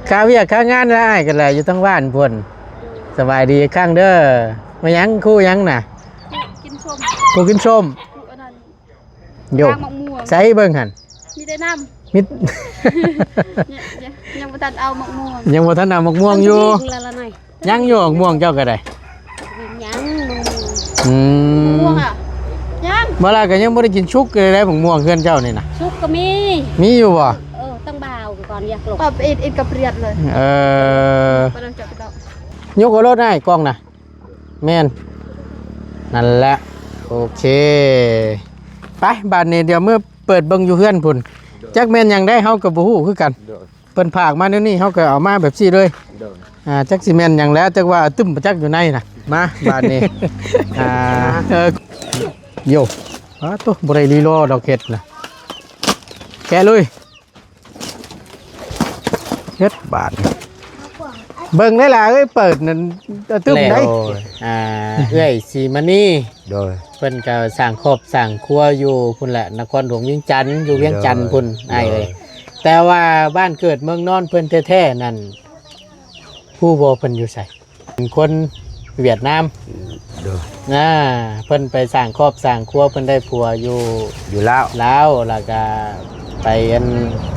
ຄາວຽກຄາງານລະອ້າຍກໍລະຢູ່ທາງບ້ານພຸ້ນ. ສະບາຍດີອີກຄັ້ງເດີ. ມາຫຍັງ? ຄູ່ຫຍັງນະ? ກູກິນສົ້ມ. ກູກິນສົ້ມ. ກູອັນນັ້ນ. ໂຢ ໝາກມ່ວງ. ໃສເບິ່ງຫັ້ນ? ມີແຕ່ນ້ຳ. ມີ ຍັງ ຍັງ ຍັງບໍ່ທັນເອົາໝາກມ່ວງ. ຍັງບໍ່ທັນເອົາໝາກມ່ວງຢູ່. ມັນຊິມີອີກລະລະໜ້ອຍ. ຍັງຢູ່ໝາກມ່ວງເຈົ້າກໍໄດ້. ຍັງໝາກມ່ວງ. ອືມ ໝາກມ່ວງອະ ຍັງ. ບໍ່ລະກໍຍັງບໍ່ໄດ້ກິນສຸກເລີຍໄດ໋ ໝາກມ່ວງເຮືອນເຈົ້ານີ້ນະ. ສຸກກໍມີ. ມີຢູ່ບໍ່? ເອີ ຕ້ອງບ່າວກ່ອນ ຢາກລົງ. ເອີ ເອັດ ເອັດກັບປຽດເລີຍ. ເອີ ບໍ່ຕ້ອງຈັບດອກ. ຍົກເອົາໂລດອ້າຍ ກ່ອງນະ. ແມ່ນ ນັ້ນແຫຼະ. ໂອເຄ ໄປ ບາດນີ້ດຽວເມືອເປີດເບິ່ງຢູ່ເຮືອນພຸ້ນ. ໂດຍ. ຈັກແມ່ນຫຍັງໄດ໋ ເຮົາກໍບໍ່ຮູ້ຄືກັນ. ໂດຍ. ເພິ່ນຝາກມາແນວນີ້ ເຮົາກໍເອົາມາແບບຊີ້ເລີຍ. ໂດຍ. ອ່າ ຈັກຊິແມ່ນຫຍັງແຫຼະ ຈັກວ່າຕຶ້ມປະຈັກຢູ່ໃນນະ. ມາ ບາດນີ້ ອ່າ ເອີ ໂຢ ປາໂຕ ບໍ່ໄດ້ລີລໍດອກເຮັດນະ. ແກະເລີຍ. ເຮັດບາດ ເບິ່ງໄດ້ລະເອີຍ ເປີດນັ້ນ ຕຶ້ມໄດ໋. ແລ້ວ ອ່າ ເອື້ອຍສີມະນີ ໂດຍ ເພິ່ນກໍສ້າງຄອບສ້າງຄົວຢູ່ພຸ້ນແຫຼະ ນະຄອນຫຼວງວຽງຈັນ ຢູ່ວຽງຈັນພຸ້ນ ໂດຍ ອ້າຍເອີຍ. ໂດຍ. ແຕ່ວ່າບ້ານເກີດເມືອງນອນເພິ່ນແທ້ໆນັ້ນ ຮູ້ບໍ່ເພິ່ນຢູ່ໃສ? ເປັນຄົນຫວຽດນາມ. ໂດຍ. ອ່າ ເພິ່ນໄປສ້າງຄອບສ້າງຄົວ ເພິ່ນໄດ້ຜົວຢູ່ ຢູ່ລາວ ລາວ ແລ້ວກະໄປອັນ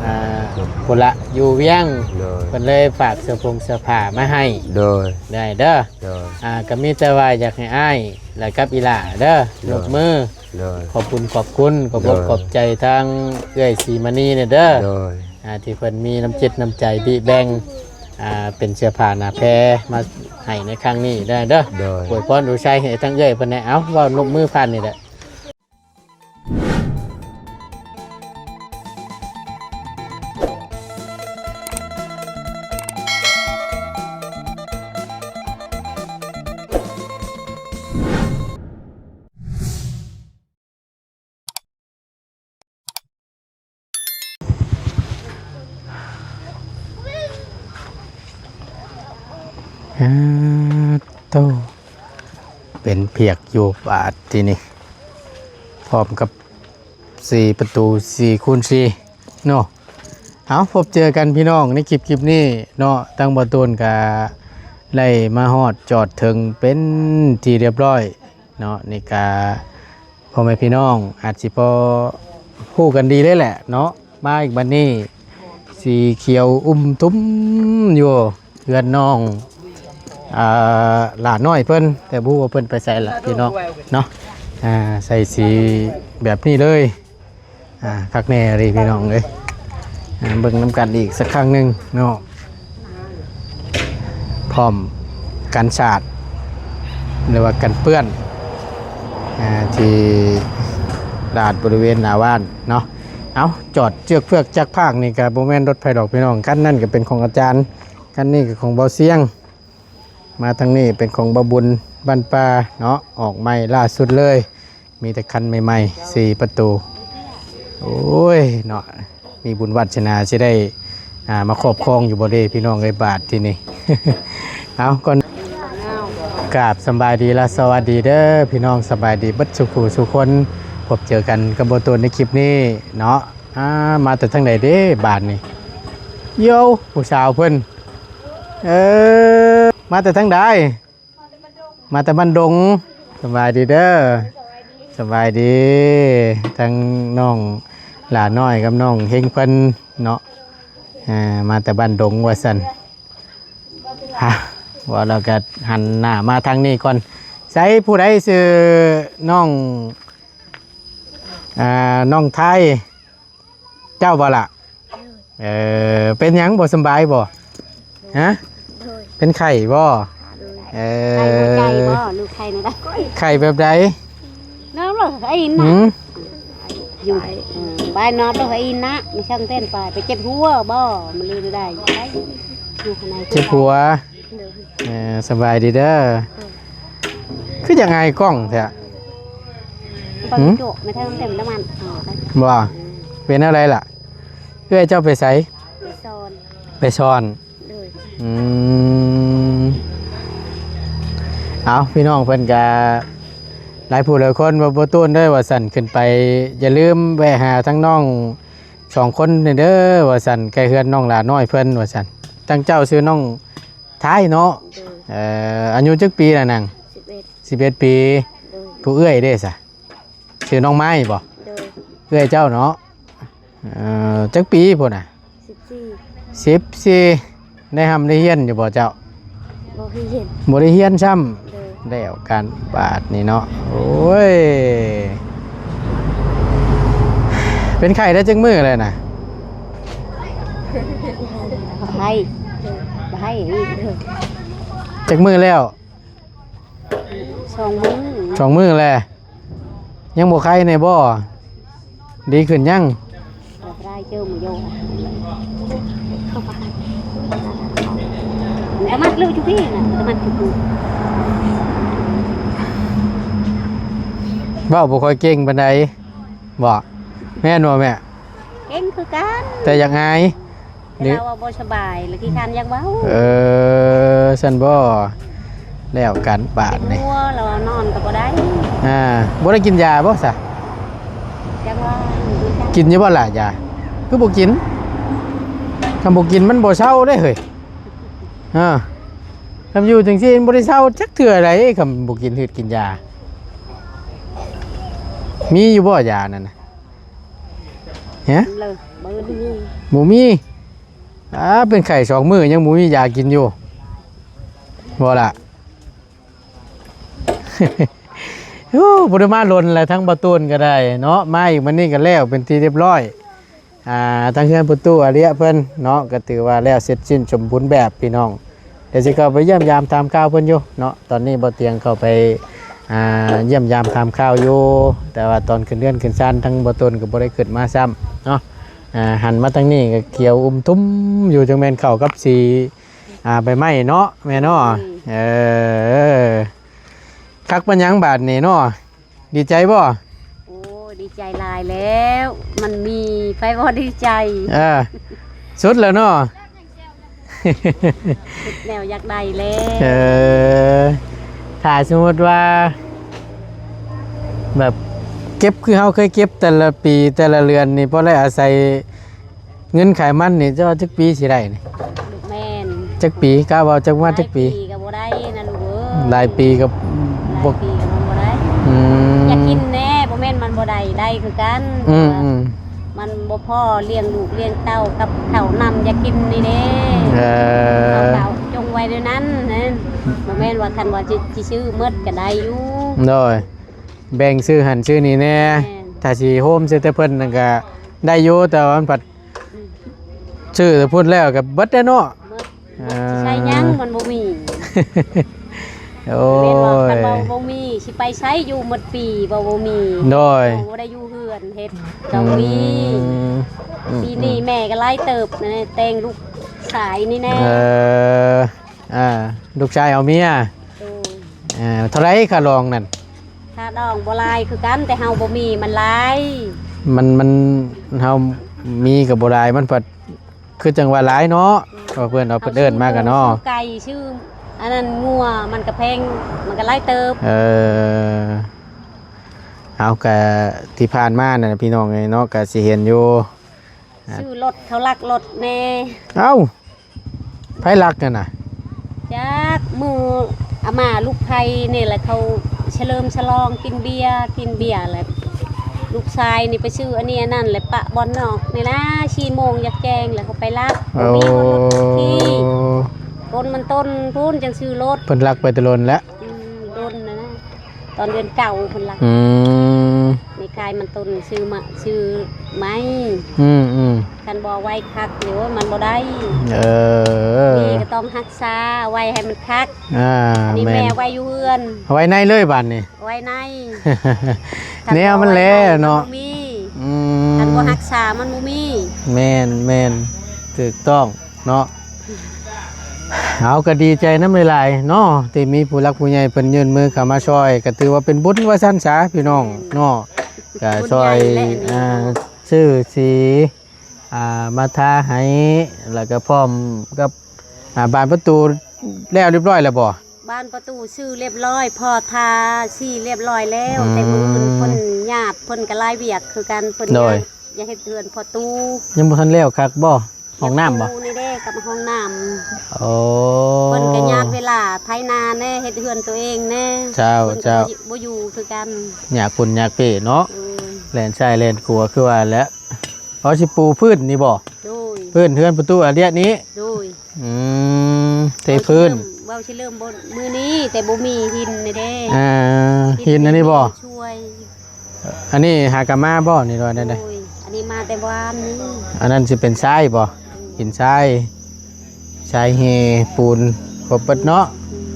ອ່າ ໂດຍ ພຸ້ນລະ ຢູ່ວຽງ. ໂດຍ. ເພິ່ນເລີຍຝາກເສື້ອຜົງເສື້ອຜ້າມາໃຫ້. ໂດຍ. ໄດ້ເດີ. ໂດຍ. ອ່າ ກໍມີແຕ່ວ່າຢາກໃຫ້ອ້າຍ ແລະກັບອີ່ຫຼ້າເດີ ໂດຍ ຍົກມື ໂດຍ ຂອບຄຸນຂອບຄຸນ ຂອບອົກ ໂດຍ ຂອບໃຈທາງເອື້ອຍສີມະນີນີ້ເດີ. ໂດຍ. ອ່າ ທີ່ເພິ່ນມີນ້ຳຈິດນ້ຳໃຈບິແບ່ງ ອ່າ ເປັນເສື້ອຜ້າໜ້າແພມາໃຫ້ໃນຄັ້ງນີ້ໄດ້ເດີ. ໂດຍ. ອວຍພອນອວຍໄຊໃຫ້ທັງເອື້ອຍເພິ່ນແດ່. ເອົ້າ ເວົ້ານົບມືຜ່ານນີ້ແຫຼະ. ອາ ໂຕ ເປັນພຽກຢູ່ບາດທີນີ້ ພ້ອມກັບ ສີ່ປະຕູ ສີ່ຄູນສີ່ເນາະ. ເອົາ ພົບເຈີກັນພີ່ນ້ອງໃນຄລິບ ຄລິບນີ້ເນາະ. ທາງບ່າວຕູນກະໄດ້ມາຮອດຈອດເຖິງເປັນທີ່ຮຽບຮ້ອຍເນາະ. ນີ້ກະພໍ່ແມ່ພີ່ນ້ອງອາດຊິພໍຮູ້ກັນດີເລີຍແຫຼະເນາະ. ມາອີກບັດນີ້ ສີຂຽວອຸ້ມທຸ່ມຢູ່ ເຮືອນນ້ອງ ອ່າ ຫຼ້ານ້ອຍເພິ່ນ ແຕ່ບໍ່ຮູ້ວ່າເພິ່ນໄປໃສລະພີ່ນ້ອງເນາະ. ອ່າ ໃສ່ສີແບບນີ້ເລີຍ ອ່າ ຄັກແນ່ເລີຍພີ່ນ້ອງເອີຍ. ອ່າ ເບິ່ງນຳກັນອີກສັກຄັ້ງໜຶ່ງເນາະ ພ້ອມກັນສາດ ຫຼືວ່າກັນເປື້ອນ ອ່າ ທີ່ລາດບໍລິເວນໜ້າບ້ານເນາະ. ເອົາ ຈອດເຊືອກເຟືອກຈັກພາກນີ້ກະບໍ່ແມ່ນລົດໃຜດອກພີ່ນ້ອງ. ຄັນນັ້ນກະເປັນຂອງອາຈານ ຄັນນີ້ກະຂອງເບົາຊຽງ. ມາທາງນີ້ເປັນຂອງເບົາບຸນບ້ານປ່າເນາະ ອອກໃໝ່ລ່າສຸດເລີຍ. ມີແຕ່ຄັນໃໝ່ໆ ສີ່ປະຕູ. ໂອ້ຍເນາະ ມີບຸນວາດສະໜາຊິໄດ້ ອ່າ ມາຄອບຄອງຢູ່ບໍ່ເດພີ່ນ້ອງເອີຍ ບາດທີນີ້. ເອົາ ກ່ອນ ກາບສຳບາຍດີ ແລະ ສະຫວັດດີເດີພີ່ນ້ອງ ສະບາຍດີເບິດສູ່ຜູ້ສູ່ຄົນ. ພົບເຈີກັນກັບບ່າວຕູນໃນຄລິບນີ້ເນາະ. ອ່າ ມາແຕ່ທາງໃດເດບາດນີ້? ໂຢ ຜູ້ສາວເພິ່ນ ເອີ ມາແຕ່ທາງໃດ? ມາແຕ່ບ້ານດົງ. ສະບາຍດີເດີ. ສະບາຍດີ. ທັງນ້ອງຫຼ້ານ້ອຍກັບນ້ອງເຮັງເພິ່ນເນາະ ເອີ ມາແຕ່ບ້ານດົງວ່າຊັ້ນ. ຮະ ເວົ້າແລ້ວກໍຫັນໜ້າມາທາງນີ້ກ່ອນ. ໃສ ຜູ້ໃດຊື່ນ້ອງ ອ່າ ນ້ອງໄທ? ເຈົ້າບໍ່ລະ? ໂດຍ. ເອີ ເປັນຫຍັງ ບໍ່ສຳບາຍບໍ່? ຮະ? ໂດຍ. ເປັນໄຂ້ບໍ່? ໂດຍ. ເອີ ໄຂ້ຫົວໃຈບໍ່? ຫຼືໄຂ້ແນວໃດ? ໄຂ້ແບບໃດ? ນອນບໍ່ໄອ້ນະ? ຫືມ? ຢູ່ ເອີ ບາຍນອນບໍ່ໄອ້ນະ? ມີຊ່າງເຕັ້ນໄປ ໄປເຈັບຫົວບໍ່? ມັນລືມໄດ້ ຢູ່ຂ້າງໃນ ເຈັບຫົວ. ໂດຍ. ເອີ ສະບາຍດີເດີ. ໂດຍ. ຄືຢາກອາຍກ້ອງແທ້? ບໍ່ ຫືມ? ໂຈະ ແມ່ເທີມເຕັມນ້ຳມັນ. ອໍ ບໍ່ ເປັນແນວໃດລະ? ເອື້ອຍເຈົ້າໄປໃສ? ໄປສອນ. ໄປສອນ. ໂດຍ. ອືມ ເອົາ ພີ່ນ້ອງເພິ່ນກະຫຼາຍຜູ້ຫຼາຍຄົນວ່າ ບໍ່ຕູນເດີວ່າຊັ້ນ ຂຶ້ນໄປຢ່າລືມແວະຫາທາງນ້ອງສອງຄົນນີ້ເດີວ່າຊັ້ນ ໃກ້ເຮືອນນ້ອງຫຼ້ານ້ອຍເພິ່ນວ່າຊັ້ນ. ທາງເຈົ້າຊື່ນ້ອງທ້າຍເນາະ? ໂດຍ. ເອີ ອາຍຸຈັກປີລະນາງ? ສິບເອັດ. ສິບເອັດປີ. ໂດຍ. ຜູ້ເອື້ອຍເດ້ຊະ? ຊື່ນ້ອງໄມ້ບໍ? ໂດຍ. ເອື້ອຍເຈົ້າເນາະ? ເອີ ຈັກປີພຸ້ນນະ? ສິບສີ່. ສິບສີ່. ໄດ້ຮ່ຳໄດ້ຮຽນຢູ່ບໍ່ເຈົ້າ? ບໍ່ໄດ້ຮຽນ. ບໍ່ໄດ້ຮຽນຊ້ຳ. ໂດຍ. ແລ້ວກັນບາດນີ້ເນາະ. ໂອ້ຍ ເປັນໄຂ້ໄດ້ຈັກມື້ແລ້ວນະ? ໄຂ້ ໄຂ້ອີກ. ຈັກມື້ແລ້ວ? ສອງມື້. ສອງມື້ແລ້ວ. ຍັງບໍ່ໄຄແດ່ບໍ່? ດີຂຶ້ນຍັງ? ກະໄດ້ເຈີມາໂຍ ກະມັດລູກຢູ່ພີ້ນະ ກະມັດຢູ່ພີ້. ເວົ້າບໍ່ຄ່ອຍເກັ່ງປານໃດບໍ? ແມ່ນບໍ່ແມ່? ເກັ່ງຄືກັນ ແຕ່ຢາກອາຍ. ເວລາວ່າບໍ່ສະບາຍລະຂີ້ຄ້ານຢາກເວົ້າ. ເອີ ຊັ້ນບໍ? ແລ້ວກັນບາດນີ້ ເຈັບຫົວລະນອນກະບໍ່ໄດ້. ອ່າ ບໍ່ໄດ້ກິນຢາບໍຊະ? ຈັກວ່າ ກິນຢູ່ບໍ່ລະຢາ? ຄືບໍ່ກິນ? ຄັນບໍ່ກິນມັນບໍ່ເຊົາເດ້ເຮີ້ຍ. ອ່າ ຄັນຢູ່ຈັ່ງຊີ້ມັນບໍ່ໄດ້ເຊົາຈັກເທື່ອໃດ ຄັນບໍ່ກິນ ຫຼື ກິນຢາ. ມີຢູ່ບໍ່ຢານັ້ນນະ? ຮະ? ບໍ່ມີ. ອ່າ ເປັນໄຂ້ສອງມື້ຍັງບໍ່ມີຢາກິນຢູ່ບໍລະ? ໂອ້ ບໍ່ໄດ້ມາດົນແລ້ວ ທັງບ່າວຕູນກະໄດ້ເນາະ ມາອີກມື້ນີ້ກະແລ້ວເປັນທີ່ຮຽບຮ້ອຍ. ອ່າ ທາງເຮືອນພໍ່ຕູ້ອາເລຍເພິ່ນເນາະ ກະຖືວ່າແລ້ວເສັດສິ້ນສົມບູນແບບພີ່ນ້ອງ. ດຽວຊິເຂົ້າໄປຢ້ຽມຢາມຖາມຂ່າວເພິ່ນຢູ່ເນາະ. ຕອນນີ້ບ່າວຕຽງເຂົ້າໄປ ອ່າ ຢ້ຽມຢາມຖາມຂ່າວຢູ່ ແຕ່ວ່າຕອນຂຶ້ນເຮືອນຂຶ້ນຊານທາງບ່າວຕູນກະບໍ່ໄດ້ຂຶ້ນມາຊ້ຳເນາະ. ອ່າ ຫັນມາທາງນີ້ກະຂຽວອຸ້ມທຸ່ມຢູ່ ຈັ່ງແມ່ນເຂົ້າກັບສີ ອ່າ ໃບໄມ້ເນາະ ແມ່ເນາະ. ເອີ ຄັກປານຫຍັງບາດນີ້ເນາະ? ດີໃຈບໍ່? ໂອ້ ດີໃຈຫຼາຍແລ້ວ ມັນມີໃຜບໍ່ດີໃຈ? ເອີ ສຸດແລ້ວເນາະ ສຸດແລ້ວ ຢາກໄດ້ແລ້ວ. ເອີ ຖ້າສົມມຸດວ່າແບບເກັບຄືເຮົາເຄີຍເກັບແຕ່ລະປີແຕ່ລະເດືອນນີ້ ພໍໄດ້ອາໄສ ເງິນຂາຍມັນນີ້ ເຈົ້າວ່າຈັກປີຊິໄດ້ນີ້? ແມ່ນ ຈັກປີ? ກະເວົ້າຈັກວ່າຈັກປີ? ຫຼາຍປີກະບໍ່ໄດ້ນະລູກເອີຍ. ຫຼາຍປີກະບໍ່ ຫຼາຍປີກະບໍ່ໄດ້. ອືມ ຢາກກິນແນ່ ບໍ່ແມ່ນມັນບໍ່ໄດ້ ໄດ້ຄືກັນ. ອືມ ມັນບໍ່ພໍລ້ຽງລູກລ້ຽງເຕົ້າກັບເຂົ້ານ້ຳຢາກິນນີ້ເດ້. ເອີ ເຮົາກະຈົ່ງໄວ້ແນວນັ້ນນະ ບໍ່ແມ່ນວ່າຄັນວ່າຊິ ຊິຊື້ໝົດກະໄດ້ຢູ່. ໂດຍ ແບ່ງຊື້ຫັ້ນຊື້ນີ້ແນ່. ແມ່ນ ຖ້າຊິໂຮມໃສ່ແຕ່ເພິ່ນນັ້ນກະໄດ້ຢູ່ ແຕ່ວ່າມັນພັດ ອືມ ຊື້ແຕ່ພຸ້ນແລ້ວກະເບິດແລ້ວເນາະ. ເບິດ ອ່າ ຊິໃຊ້ຫຍັງ ມັນບໍ່ມີ. ໂອ້ຍ ແມ່ນວ່າຄັນວ່າບໍ່ມີຊິໄປໃສ ຢູ່ໝົດປີບໍ່ ບໍ່ມີ. ໂດຍ ບໍ່ໄດ້ຢູ່ເຮືອນເຮັດກະມີ. ອືມ ປີນີ້ແມ່ກະຫຼາຍເຕີບນະ ແຕ່ງລູກຊາຍນີ້ແນ່. ເອີ ອ່າ ລູກຊາຍເອົາເມຍ. ໂດຍ ອ່າ ເທົ່າໃດຄ່າດອງນັ້ນ? ຄ່າດອງບໍ່ຫຼາຍຄືກັນ ແຕ່ເຮົາບໍ່ມີມັນຫຼາຍ. ມັນ ມັນ ເຮົາມີກະບໍ່ຫຼາຍ ມັນພັດຄືຈັ່ງວ່າຫຼາຍເນາະ. ອືມ ເພາະເພິ່ນເອົາ ເພິ່ນເອີ້ນມາກະເນາະ ຊື້ໄກ່ຊື້ອັນນັ້ນງົວ ມັນກະແພງ ມັນກະຫຼາຍເຕີບ. ເອີ ເຮົາກະທີ່ຜ່ານມານັ້ນນະ ພີ່ນ້ອງເອີຍເນາະ ກະຊິເຫັນຢູ່ ອ່າ ຊື້ລົດ ເຂົາລັກລົດແນ່. ເອົ້າ ໃຜລັກຫັ້ນນະ? ຈັກ ມື້ອາມ່າລູກໃຜນີ້ແຫຼະ ເຂົາສະເຫຼີມສະຫຼອງກິນເບຍ ກິນເບຍແລ້ວ ລູກຊາຍນີ້ໄປຊື້ອັນນີ້ອັນນັ້ນແລ້ວປະບ່ອນນອກນີ້ລະ ສີ່ໂມງຢາກແຈ້ງແລ້ວເຂົາໄປລັກ. ໂອ້ ບໍ່ມີລົດຂີ່ ຕົ້ນມັນຕົ້ນພຸ້ນຈັ່ງຊື້ລົດ ເພິ່ນລັກໄປແຕ່ດົນແລ້ວ. ອືມ ດົນນະ ຕອນເດືອນເກົ້າພຸ້ນລະ. ອືມ ນີ້ຂາຍມັນຕົ້ນ ຊື້ມາ ຊື້ໄມ້. ອືມໆ ຄັນບໍ່ໄວ້ຄັກນີ້ ໂອ້ຍ ມັນບໍ່ໄດ້. ເອີ ນີ້ກະຕ້ອງຮັກສາໄວ້ໃຫ້ມັນຄັກ. ອ່າ ອັນນີ້ແມ່ໄວ້ຢູ່ເຮືອນ ເອົາໄວ້ໃນເລີຍບາດນີ້ ໄວ້ໃນ ແນວມັນແຫຼະເນາະ. ອືມ ຄັນບໍ່ຮັກສາມັນບໍ່ມີ. ແມ່ນໆ ຖືກຕ້ອງ ເນາະ. ເຮົາກະດີໃຈນຳຫຼາຍໆເນາະ ທີ່ມີຜູ້ຫຼັກຜູ້ໃຫຍ່ເພິ່ນຍື່ນມືເຂົ້າມາຊ່ອຍ ກະຖືວ່າເປັນບຸນວ່າຊັ້ນສາ ພີ່ນ້ອງເນາະ. ກະຊ່ອຍ ອ່າ ຊື້ສີ ອ່າ ມາທາໃຫ້ ແລ້ວກະພ້ອມກັບ ອ່າ ບານປະຕູແລ້ວຮຽບຮ້ອຍແລ້ວບໍ່? ບານປະຕູຊື້ຮຽບຮ້ອຍ ພໍທາສີຮຽບຮ້ອຍແລ້ວ. ອືມ ແຕ່ມື້ອື່ນເພິ່ນຍາດ ເພິ່ນກະຫຼາຍວຽກຄືກັນ ເພິ່ນ ໂດຍ ຢາກ ຢາກເຮັດເຮືອນພໍຕູ້. ຍັງບໍ່ທັນແລ້ວຄັກບໍ່? ຫ້ອງນ້ຳບໍ່? ນີ້ເດ້ກັບຫ້ອງນ້ຳ. ໂອ້ ເພິ່ນກໍຍາດເວລາໄຖນາແດ່ ເຮັດເຮືອນຕົວເອງແດ່. ເຈົ້າ ເພິ່ນກໍ ເຈົ້າ ບໍ່ຢູ່ ບໍ່ຢູ່ຄືກັນ. ຍາກຄົນຍາກເປ້ເນາະ. ໂດຍ. ແລ່ນຊ້າຍແລ່ນຂວາຄືວ່າແຫຼະ. ເອົາ ຊິປູພື້ນນີ້ບໍ່? ໂດຍ. ພື້ນເຮືອນປະຕູອາດຽນີ້? ໂດຍ. ອືມ ເທພື້ນ. ເວົ້າຊິເລີ່ມ ເລີ່ມມື້ນີ້ ແຕ່ບໍ່ມີຫີນນີ້ເດ້. ອ່າ ຫີນອັນນີ້ບໍ່? ຊ່ວຍ. ອັນນີ້ຫາກະມາບໍ່ນີ້ ຫຼືວ່າແນວໃດ? ໂດຍ ອັນນີ້ມາແຕ່ວານນີ້. ອັນນັ້ນຊິເປັນຊາຍບໍ່? ອືມ ຫີນຊາຍ ຊາຍແຮ່ ປູນ ຄົບເບິດເນາະ. ອືມ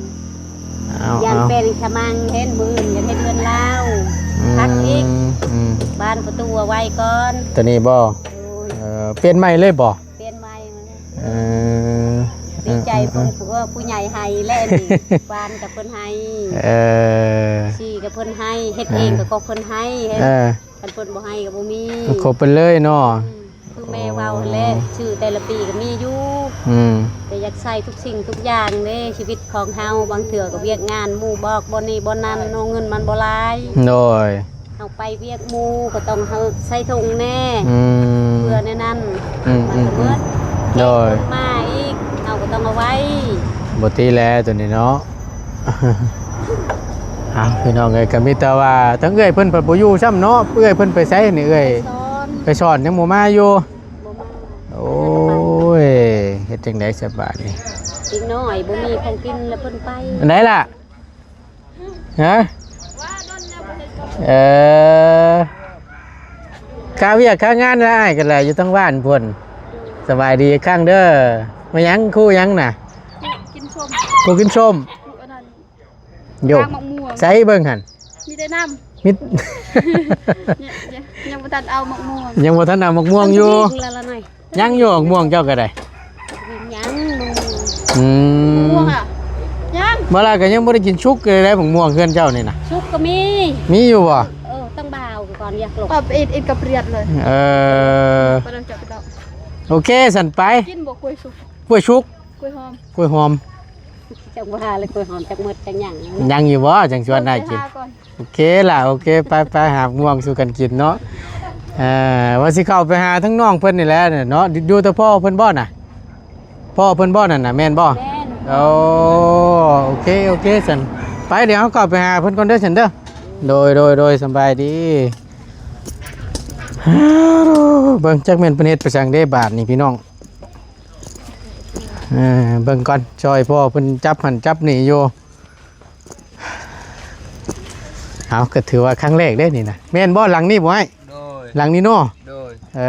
ເອົາ ຢ້ານ ເອົາ ແປງສະມັງເຫັນ ມື້ອື່ນກໍເຮັດເຮືອນລາວ ອືມ ພັກອີກ. ອືມ ບານປະຕູເອົາໄວ້ກ່ອນ. ຕົວນີ້ບໍ່? ໂດຍ. ເອີ ປ່ຽນໃໝ່ເລີຍບໍ່? ປ່ຽນໃໝ່ໝົດເລີຍ. ເອີ ດີໃຈ ເອີ ເອີ ຜູ້ ເອີ ຜູ້ໃຫຍ່ໃຫ້ແລ້ວນີ້ ບານກໍເພິ່ນໃຫ້. ເອີ ສີກໍເພິ່ນໃຫ້ ເຮັດເອງກໍເພິ່ນໃຫ້. ເອີ ຄັນເພິ່ນບໍ່ໃຫ້ກໍບໍ່ມີ. ມັນຄົບໄປເລີຍເນາະ. ອືມ ຄືແມ່ເວົ້າຫັ້ນແຫຼະ ອໍ ຊື່ແຕ່ລະປີກໍມີຢູ່. ອືມ ແຕ່ຢາກໃຊ້ທຸກສິ່ງທຸກຢ່າງເດ້ ຊີວິດຂອງເຮົາ ບາງເທື່ອກໍວຽກງານ ໝູ່ບອກບ່ອນນີ້ບ່ອນນັ້ນເນາະ ເງິນມັນບໍ່ຫຼາຍ. ໂດຍ. ເຮົາໄປວຽກໝູ່ກໍຕ້ອງເຮົາໃສ່ຖົງແດ່. ອືມ ເພື່ອແນວນັ້ນ. ອືມ ມັນກໍເບິດ. ອືມ ໂດຍ. ຄົນມາອີກ ເຮົາກໍຕ້ອງເອົາໄວ້. ບໍ່ຕິແຫຼະຕົວນີ້ເນາະ. ອ້າວ ພີ່ນ້ອງເອີຍ ກໍມີແຕ່ວ່າທາງເອື້ອຍເພິ່ນພັດບໍ່ຢູ່ຊ້ຳເນາະ. ເອື້ອຍເພິ່ນໄປໃສນີ້ເອື້ອຍ? ໄປສອນ ໄປສອນ ຍັງບໍ່ມາຢູ່. ບໍ່ມາ. ໂອ້ຍ ເຮັດຈັ່ງໃດສະບາດນີ້? ເດັກນ້ອຍບໍ່ມີຂອງກິນແລ້ວເພິ່ນໄປ. ອັນໃດລະ? ຮະ? ເອີ ຄາວຽກຄາງານລະອ້າຍກໍໄດ້ຢູ່ທາງບ້ານພຸ້ນ. ສະບາຍດີອີກຄັ້ງເດີ. ມາຫຍັງ? ຄູ່ຫຍັງນະ? ກູກິນສົ້ມ. ກູກິນສົ້ມ. ກູອັນນັ້ນ. ໂຍກ ຫາໝາກມ່ວງ. ໃສເບິ່ງຫັ້ນ? ມີແຕ່ນ້ຳ. ມີ ຍັງ ຍັງ ຍັງບໍ່ທັນເອົາໝາກມ່ວງ. ຍັງບໍ່ທັນເອົາໝາກມ່ວງຢູ່. ຍັງຢູ່ໝາກມ່ວງເຈົ້າກໍໄດ້. ຍັງ ອືມ ໝາກມ່ວງອະ ຍັງ ບໍ່ລະ ກໍຍັງບໍ່ໄດ້ກິນສຸກເລີຍໄດ໋ ໝາກມ່ວງເຮືອນເຈົ້ານີ້ນະ. ສຸກກໍມີ. ມີຢູ່ບໍ່? ເອີ ຕ້ອງບ່າວກ່ອນ ຢາກລົກ ກໍເອັດ ເອັດກັບປຽດເລີຍ. ເອີ ໂອເຄ ຊັ້ນໄປ. ກິນບໍ່ກ້ວຍສຸກ? ກ້ວຍສຸກ ກ້ວຍຫອມ ກ້ວຍຫອມ. ຈັກວ່າແລ້ວ ກ້ວຍຫອມຈັກໝົດຈັກຫຍັງ. ຍັງຢູ່ບໍ່? ຈັ່ງຊວນອ້າຍກິນ. ໂອເຄລະ ໂອເຄ ໄປ ໄປຫາໝາກມ່ວງສູ່ກັນກິນເນາະ. ເອີ ວ່າຊິເຂົ້າໄປຫາທາງນ້ອງເພິ່ນນີ້ແຫຼະເນາະ. ຢູ່ ຢູ່ແຕ່ພໍ່ເພິ່ນບໍ່ນະ? ພໍ່ເພິ່ນບໍ່ນັ້ນນະ ແມ່ນບໍ່? ແມ່ນ. ໂອ້ ໂອເຄ ໂອເຄ ຊັ້ນໄປ ດຽວເຮົາເຂົ້າໄປຫາເພິ່ນກ່ອນເດີ ຊັ້ນເດີ. ໂດຍ ໂດຍ ໂດຍ ສະບາຍດີ. ເບິ່ງຈັກແມ່ນເພິ່ນເຮັດໄປສັງເດ້ບາດນີ້ພີ່ນ້ອງ. ເອີ ເບິ່ງກ່ອນ ຊ່ອຍພໍ່ເພິ່ນຈັບຫັ້ນຈັບນີ້ຢູ່. ເອົາ ກໍຖືວ່າຄັ້ງແລກເດ້ນີ້ນະ. ແມ່ນບໍ່ ຫຼັງນີ້ບໍ່ອ້າຍ? ໂດຍ. ຫຼັງນີ້ເນາະ? ໂດຍ. ເອີ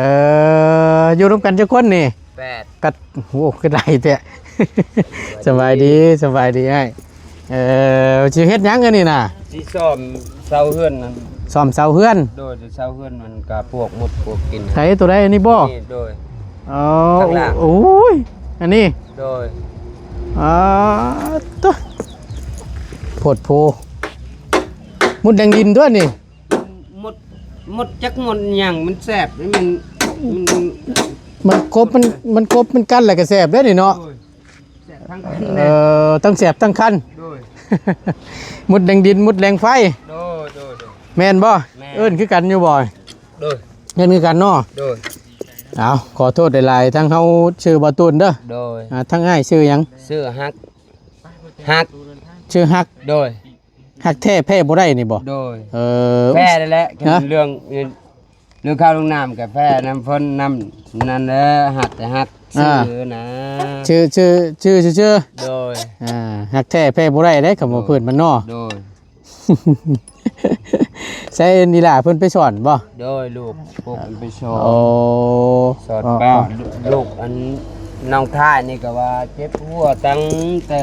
ຢູ່ນຳກັນຈັກຄົນນີ້? ແປດ. ແປດ. ໂອ້ ຄືຫຼາຍແທ້. ສະບາຍດີ ສະບາຍດີອ້າຍ. ເອີ ຊິເຮັດຫຍັງອັນນີ້ນະ? ຊິສ້ອມເສົາເຮືອນນັ້ນ. ສ້ອມເສົາເຮືອນ? ໂດຍ. ເສົາເຮືອນມັນກະປວກໝົດປວກກິນ. ໃສ ໂຕໃດ ອັນນີ້ບໍ່? ນີ້ ໂດຍ. ອໍ ຂ້າງລ່າງ. ໂອ້ຍ ອັນນີ້? ໂດຍ. ອາ ໂຕ ໂພດໂພ ມຸດແດງດິນຕົວະນີ້. ໝົດ ໝົດຈັກໝົດຫຍັງ ມັນແສບ ມັນ ມັນ ມັນຄົບ ມັນ ມັນຄົບ ມັນກັນແລ້ວກໍແສບເດ້ນີ້ເນາະ. ໂດຍ. ແສບທັງຄັນ. ເອີ ທັງແສບທັງຄັນ. ໂດຍ. ມຸດແດງດິນ ມຸດແດງໄຟ. ໂດຍ ໂດຍ ໂດຍ. ແມ່ນບໍ່? ແມ່ນ. ເອີ້ນຄືກັນຢູ່ບໍ່? ໂດຍ. ເອີ້ນຄືກັນເນາະ. ໂດຍ. ເອົາ ຂໍໂທດຫຼາຍໆ ທັງເຮົາຊື່ບໍ່ຕູນເດີ. ໂດຍ. ອ່າ ທັງອ້າຍຊື່ຫຍັງ? ຊື່ຮັກ. ຮັກ. ຊື່ຮັກ. ໂດຍ. ຮັກແທ້ແພ້ບໍ່ໄດ້ນີ້ບໍ່? ໂດຍ. ເອີ ແພ້ແລ້ວແຫຼະ. ຮະ? ເລື່ອງ ເລື່ອງເຂົ້າເລື່ອງນ້ຳກະແພ້ ນ້ຳຝົນນ້ຳນັ້ນແຫຼະ. ຮັກແຕ່ຮັກ ອ່າ ຊື່ນະ ຊື່ ຊື່ ຊື່ ຊື່ ຊື່. ໂດຍ. ອ່າ ຮັກແທ້ແພ້ບໍ່ໄດ້ເດ້ ຄຳວ່າ ໂດຍ ພື້ນບ້ານເນາະ. ໂດຍ. ໃສນີ້ລະ ເພິ່ນໄປສອນບໍ່? ໂດຍ ລູກ ພວກເພິ່ນໄປສອນ. ໂອ້ ສອນ ອໍ ປ້າ ລູກອັນນ້ອງທ້າຍນີ້ກໍວ່າເຈັບຫົວຕັ້ງແຕ່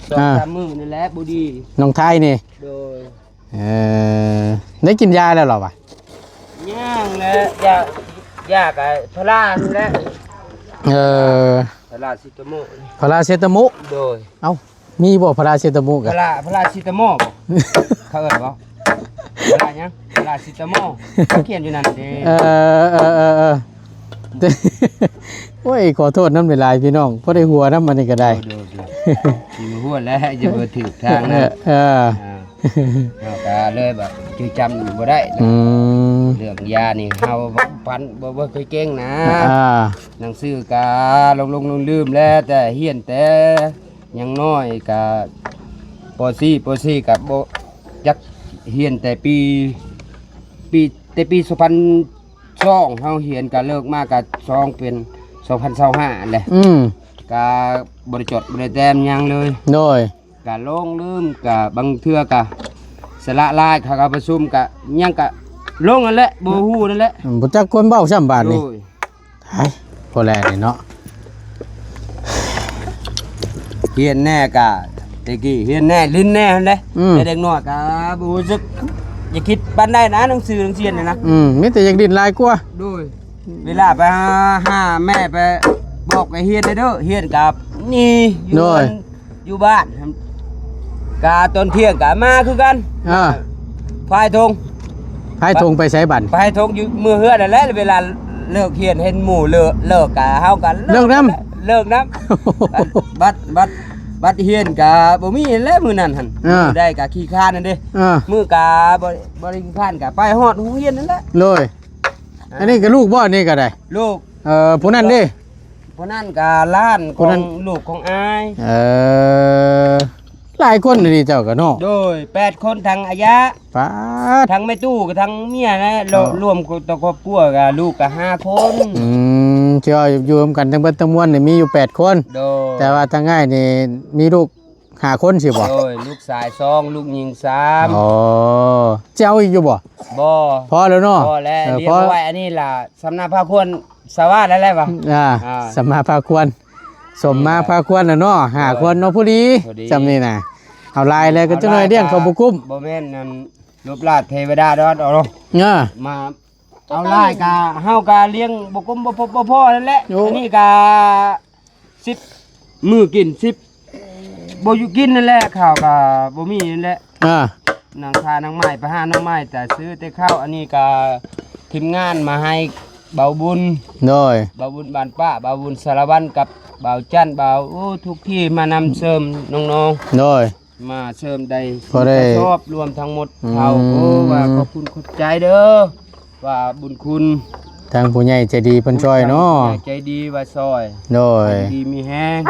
ສອງ ອ່າ ສາມມື້ນີ້ແຫຼະ ບໍ່ດີ. ນ້ອງທ້າຍນີ້? ໂດຍ. ເອີ ໄດ້ກິນຢາແລ້ວເນາະ? ຍັງແຫຼະ ຢາ ຢາກະພາລານີ້ແຫຼະ. ເອີ ພາລາຊິຕາໂມ. ພາລາຊິຕາໂມ? ໂດຍ. ເອົ້າ ມີບໍ່ພາລາຊິຕາໂມກະ? ພາລາ ພາລາຊິຕາໂມບໍ່? ເຂົາເອີ້ນບໍ່? ພາລາຫຍັງ? ພາລາຊິຕາໂມ ເຂົາຂຽນຢູ່ນັ້ນເດ້. ເອີ ເອີ ເອີ ເອີ. ໂອ້ຍ ຂໍໂທດນຳຫຼາຍໆ ພີ່ນ້ອງ ພໍໄດ້ຫົວນຳອັນນີ້ກໍໄດ້. ໂດຍ ໂດຍ ໂດຍ. ຊິບໍ່ຫົວແລ້ວ ຢ່າບໍ່ຖືກທາງນະ. ເອີ ເອີ ອ່າ ເຮົາກໍເລີຍແບບຈື່ຈຳບໍ່ໄດ້. ອືມ ເລື່ອງຢານີ້ເຮົາບໍ່ພັນ ບໍ່ ບໍ່ເຄີຍເກັ່ງນະ. ອ່າ ໜັງສືກະຫຼົງໆລືມໆແລ້ວ ແຕ່ຮຽນແຕ່ຍັງນ້ອຍກະ ປໍສີ່ ປໍສີ່ກະບໍ່ຈັກ ຮຽນແຕ່ປີ ປີ ແຕ່ປີສອງພັນສອງ ເຮົາຮຽນກະເລີກມາກະສອງ ເປັນສອງພັນຊາວຫ້າຫັ້ນແຫຼະ. ອືມ ກະບໍ່ໄດ້ຈົດ ບໍ່ໄດ້ແຕ້ມຫຍັງເລີຍ. ໂດຍ ກະຫຼົງລືມ ກະບາງເທື່ອກະສະຫຼະຫຼາຍ ເຂົາກະປະຊຸມກະຫຍັງກະຫຼົງຫັ້ນແຫຼະ ບໍ່ຮູ້ຫັ້ນແຫຼະ. ອືມ ບໍ່ຈັກຄວາມເວົ້າຊ້ຳບາດນີ້. ໂດຍ ໄຫ ພໍແລ້ວນີ້ເນາະ. ຮຽນແດ່ກະ ແຕ່ກີ້ຮຽນແດ່ຫຼິ້ນແດ່ຫັ້ນແຫຼະ. ອືມ ແຕ່ເດັກນ້ອຍກະບໍ່ຮູ້ສຶກ ຢ່າຄິດປານໃດນະ ໜັງສືໜັງຮຽນນີ້ນະ. ອືມ ມີແຕ່ຢາກຫຼິ້ນຫຼາຍກວ່າ. ໂດຍ ເວລາໄປຫາ ຫາແມ່ ໄປບອກໃຫ້ຮຽນແດ່ເດີ ຮຽນກັບນີ້ຢູ່. ໂດຍ ຢູ່ບ້ານ ກະຕອນທ່ຽງກະມາຄືກັນ. ອ່າ ພາຍຖົງ ພາຍຖົງໄປໃສບັດ? ພາຍຖົງຢູ່ເມືອເຮືອນຫັ້ນແຫຼະ. ເວລາເລີກຮຽນເຫັນໝູ່ເລີກ ເລີກກະເຮົາກະເລີກນຳ ເລີກນຳ. ບັດ ບັດ ບັດຮຽນກະບໍ່ມີແລ້ວມື້ນັ້ນຫັ້ນ. ອ່າ ມື້ໃດກະຂີ້ຄ້ານຫັ້ນເດ້. ອ່າ ມື້ກະບໍ່ ບໍ່ໄດ້ຂີ້ຄ້ານກະໄປຮອດໂຮງຮຽນຫັ້ນແຫຼະ. ໂດຍ ອ່າ ອັນນີ້ກະລູກບໍ່? ນີ້ກະໄດ້ ລູກ. ເອີ ຜູ້ນັ້ນເດ້? ຜູ້ນັ້ນກະຫຼານຂອງລູກຂອງອ້າຍ. ເອີ ຫຼາຍຄົນອີ່ຫຼີເຈົ້າກະເນາະ. ໂດຍ ແປດຄົນ ທັງອາຍະ ປາດ ທັງແມ່ຕູ້ ກະທັງເມຍນະ. ອໍ ລວມກັບຄອບຄົວກະລູກກະຫ້າຄົນ. ອືມ ທີ່ວ່າຢູ່ນຳກັນທັງເບິດທັງມວນນີ້ມີຢູ່ແປດຄົນ. ໂດຍ ແຕ່ວ່າທາງອ້າຍນີ້ມີລູກຫ້າຄົນຊີ້ບໍ່? ໂດຍ ລູກຊາຍສອງ ລູກຍິງສາມ. ອໍ ຊິເອົາອີກຢູ່ບໍ່? ບໍ່ ພໍແລ້ວເນາະ. ພໍແລ້ວ ເອີ ລ້ຽງໄວ້ອັນນີ້ລະ ສຳນາພາຄວນ ສະຫວາດແລ້ວແຫຼະວ່າ. ອ່າ ອ່າ ສຳມາພາຄວນ ສົມມາພາຄວນລະເນາະ. ຫ້າຄົນເນາະ ພໍດີ ພໍດີ ຊ່ຳນີ້ນະ. ເອົາຫຼາຍແລ້ວກະຈັກໜ້ອຍລ້ຽງເຂົາບໍ່ກຸ້ມ. ບໍ່ແມ່ນອັນລົບລາດເທວະດາດອກເນາະ. ເອີ ມາ ເອົາຫຼາຍກະເຮົາກະລ້ຽງບໍ່ກຸ້ມ ບໍ່ພົບບໍ່ພໍນັ້ນແຫຼະ. ໂອ້ ອັນນີ້ກະສິບມື້ກິນ ສິບບໍ່ຢູ່ກິນນັ້ນແຫຼະ. ເຂົ້າກະບໍ່ມີນັ້ນແຫຼະ. ອ່າ ໜັງຄາໜັງໄມ້ ໄປຫາໜັງໄມ້ ແຕ່ຊື້ແຕ່ເຂົ້າ. ອັນນີ້ກະທີມງານມາໃຫ້ເບົາບຸນ. ໂດຍ ເບົາບຸນບ້ານປ້າ ເບົາບຸນສາລະວັນ ກັບເບົາຈັນ ເບົາ ໂອ້ ທຸກທີ່ມານຳເສີມນ້ອງໆ. ໂດຍ ມາເສີມໄດ້ ພໍໄດ້ກະສອບ ລວມທັງໝົດ. ອືມ ເຮົາ ໂອ້ ວ່າຂອບຄຸນຂອບໃຈເດີ ວ່າບຸນຄຸນ ທາງຜູ້ໃຫຍ່ໃຈດີເພິ່ນຊ່ອຍເນາະ. ຜູ້ໃຫຍ່ໃຈດີວ່າຊ່ອຍ. ໂດຍ ໃຫ້ຢູ່ດີມີແຮງ